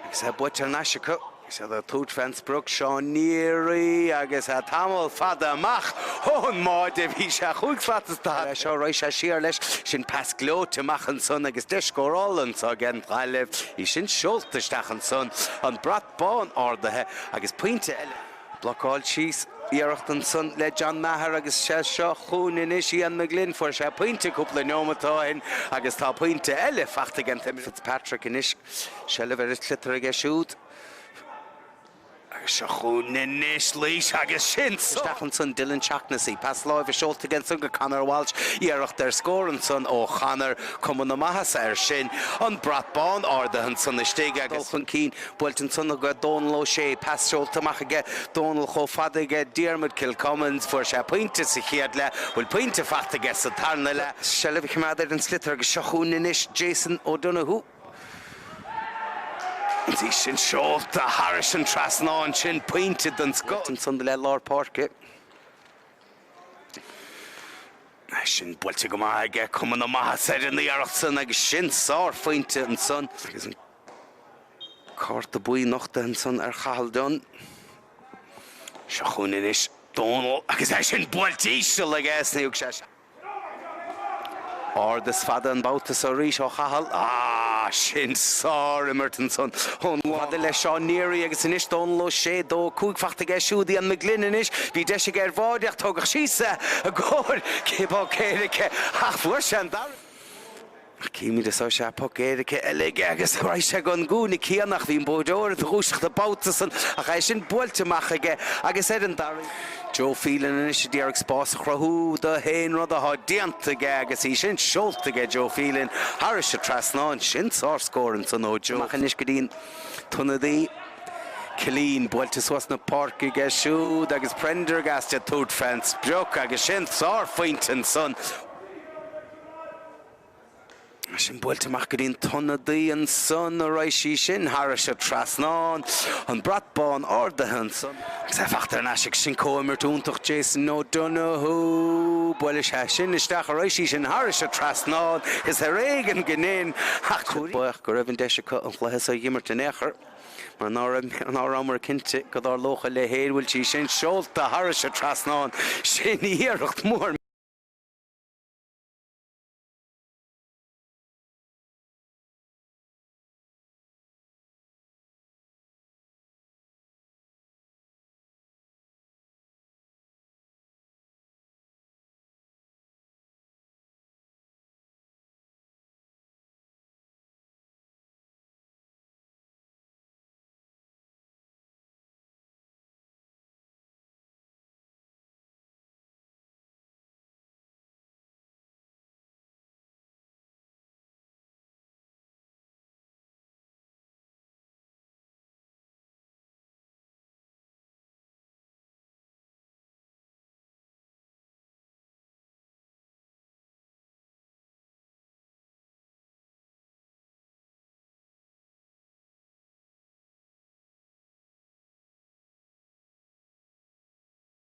Agus é buaite thar n-ais acu. Agus iad ag tabhairt fén sprioc, Seán Neary agus é tamall fada amach ón mbáide. Bhí sé chúig slat is daichead. Seo raghaidh sé siar leis. Sin pas gleoite amach ansan agus deis scórála anso ag an Ghaillimh. Í sin seolta isteach ansan. An brat bán ardaithe agus pointe eile. Blocáil síos iarracht ansan le John Maher agus sé seo chugainn anois Ian McGlynn. Fuair sé pointe cúpla neomat ó shin agus tá pointe eile fachta ag an Fitzpatrick anois. Seilbh ar an tsliotar aige siúd. Agus seo chugainn anois Laois agus sin isteach ansan Dylan Shaughnessy. Pas láimhe seolta aige ansan go Conor Walsh. Iarracht ar scór ansan ó Chonor. Cuma na maitheasa air sin. An brat bán ardaithe ansan istigh agus. Dul chun cinn buailte ansan aige Dónal O'Shea. Pas seolta amach aige Dónal chomh fada aige Diarmuid Kilcommons. Fuair sé pointe sa chéad leath. Bhfuil pointe fachta aige sa tarna leath? Seilbh a choimeád ar an sliotar agus seo chugainn anois Jason O'Donoghue. Í sin seolta thairis an trasnán sin, pointe den scoth. Ansan le lár páirce. É sin buailte go maith aige, cuma na maitheasa ar an iarracht san agus sin sárphointe ansan. Agus an cárta buí nochtaithe ansan ar Chathal Dunne. Seo chugainn anois Dónal agus é sin buailte íseal aige is ní thug sé. Ard is fada an babhta so arís ó Chathal. Ah, sin sár-imirt ansan ón fada le Seán Neary agus anois Dónal Ó Sé, 2, 5 fachta aige siúd Ian McGlynn anois. Bhí deis aige ar bháide ach tógadh síos é i gcomhair poc éirice ach fuair sé an dara. Ach címid anso sea poc éirice eile aige agus raghaidh sé don gcúinne céanna ach bhí an báideoir ag gluaiseacht an babhta san ach é sin buailte amach aige agus ar an dara Joe Phelan anois a d'iarraidh spás a chruthú do féin rud athá déanta aige agus í sin seolta aige Joe Phelan thairis an trasnán sin sárscór ansan ó Joe. Amach anois go dtí an t-ionadaí Killeen buailte suas na páirce aige siúd agus Prendergast ag tabhairt fén sprioc agus sin sárphointe ansan. Sin buailte amach go dtí an t-ionadaí ansan, a raghaidh sí sin thairis an trasnán. An brat bán ardaithe ansan. Agus é fachta thar n-ais ag sin comhimirt iontach Jason O'Donoghue. Buailfidh sé sin isteach, a raghaidh sí sin thairis an trasnán. Is ar éigean go ndéan ach buíoch go raibh an deis acu an chluiche so a dh'imirt in aon chor. Mar ná raibh, ná rabhamar cinnte go dtarlódh a leithéid. Bhfuil sí sin seolta thairis an trasnán. Sin iarracht mhór.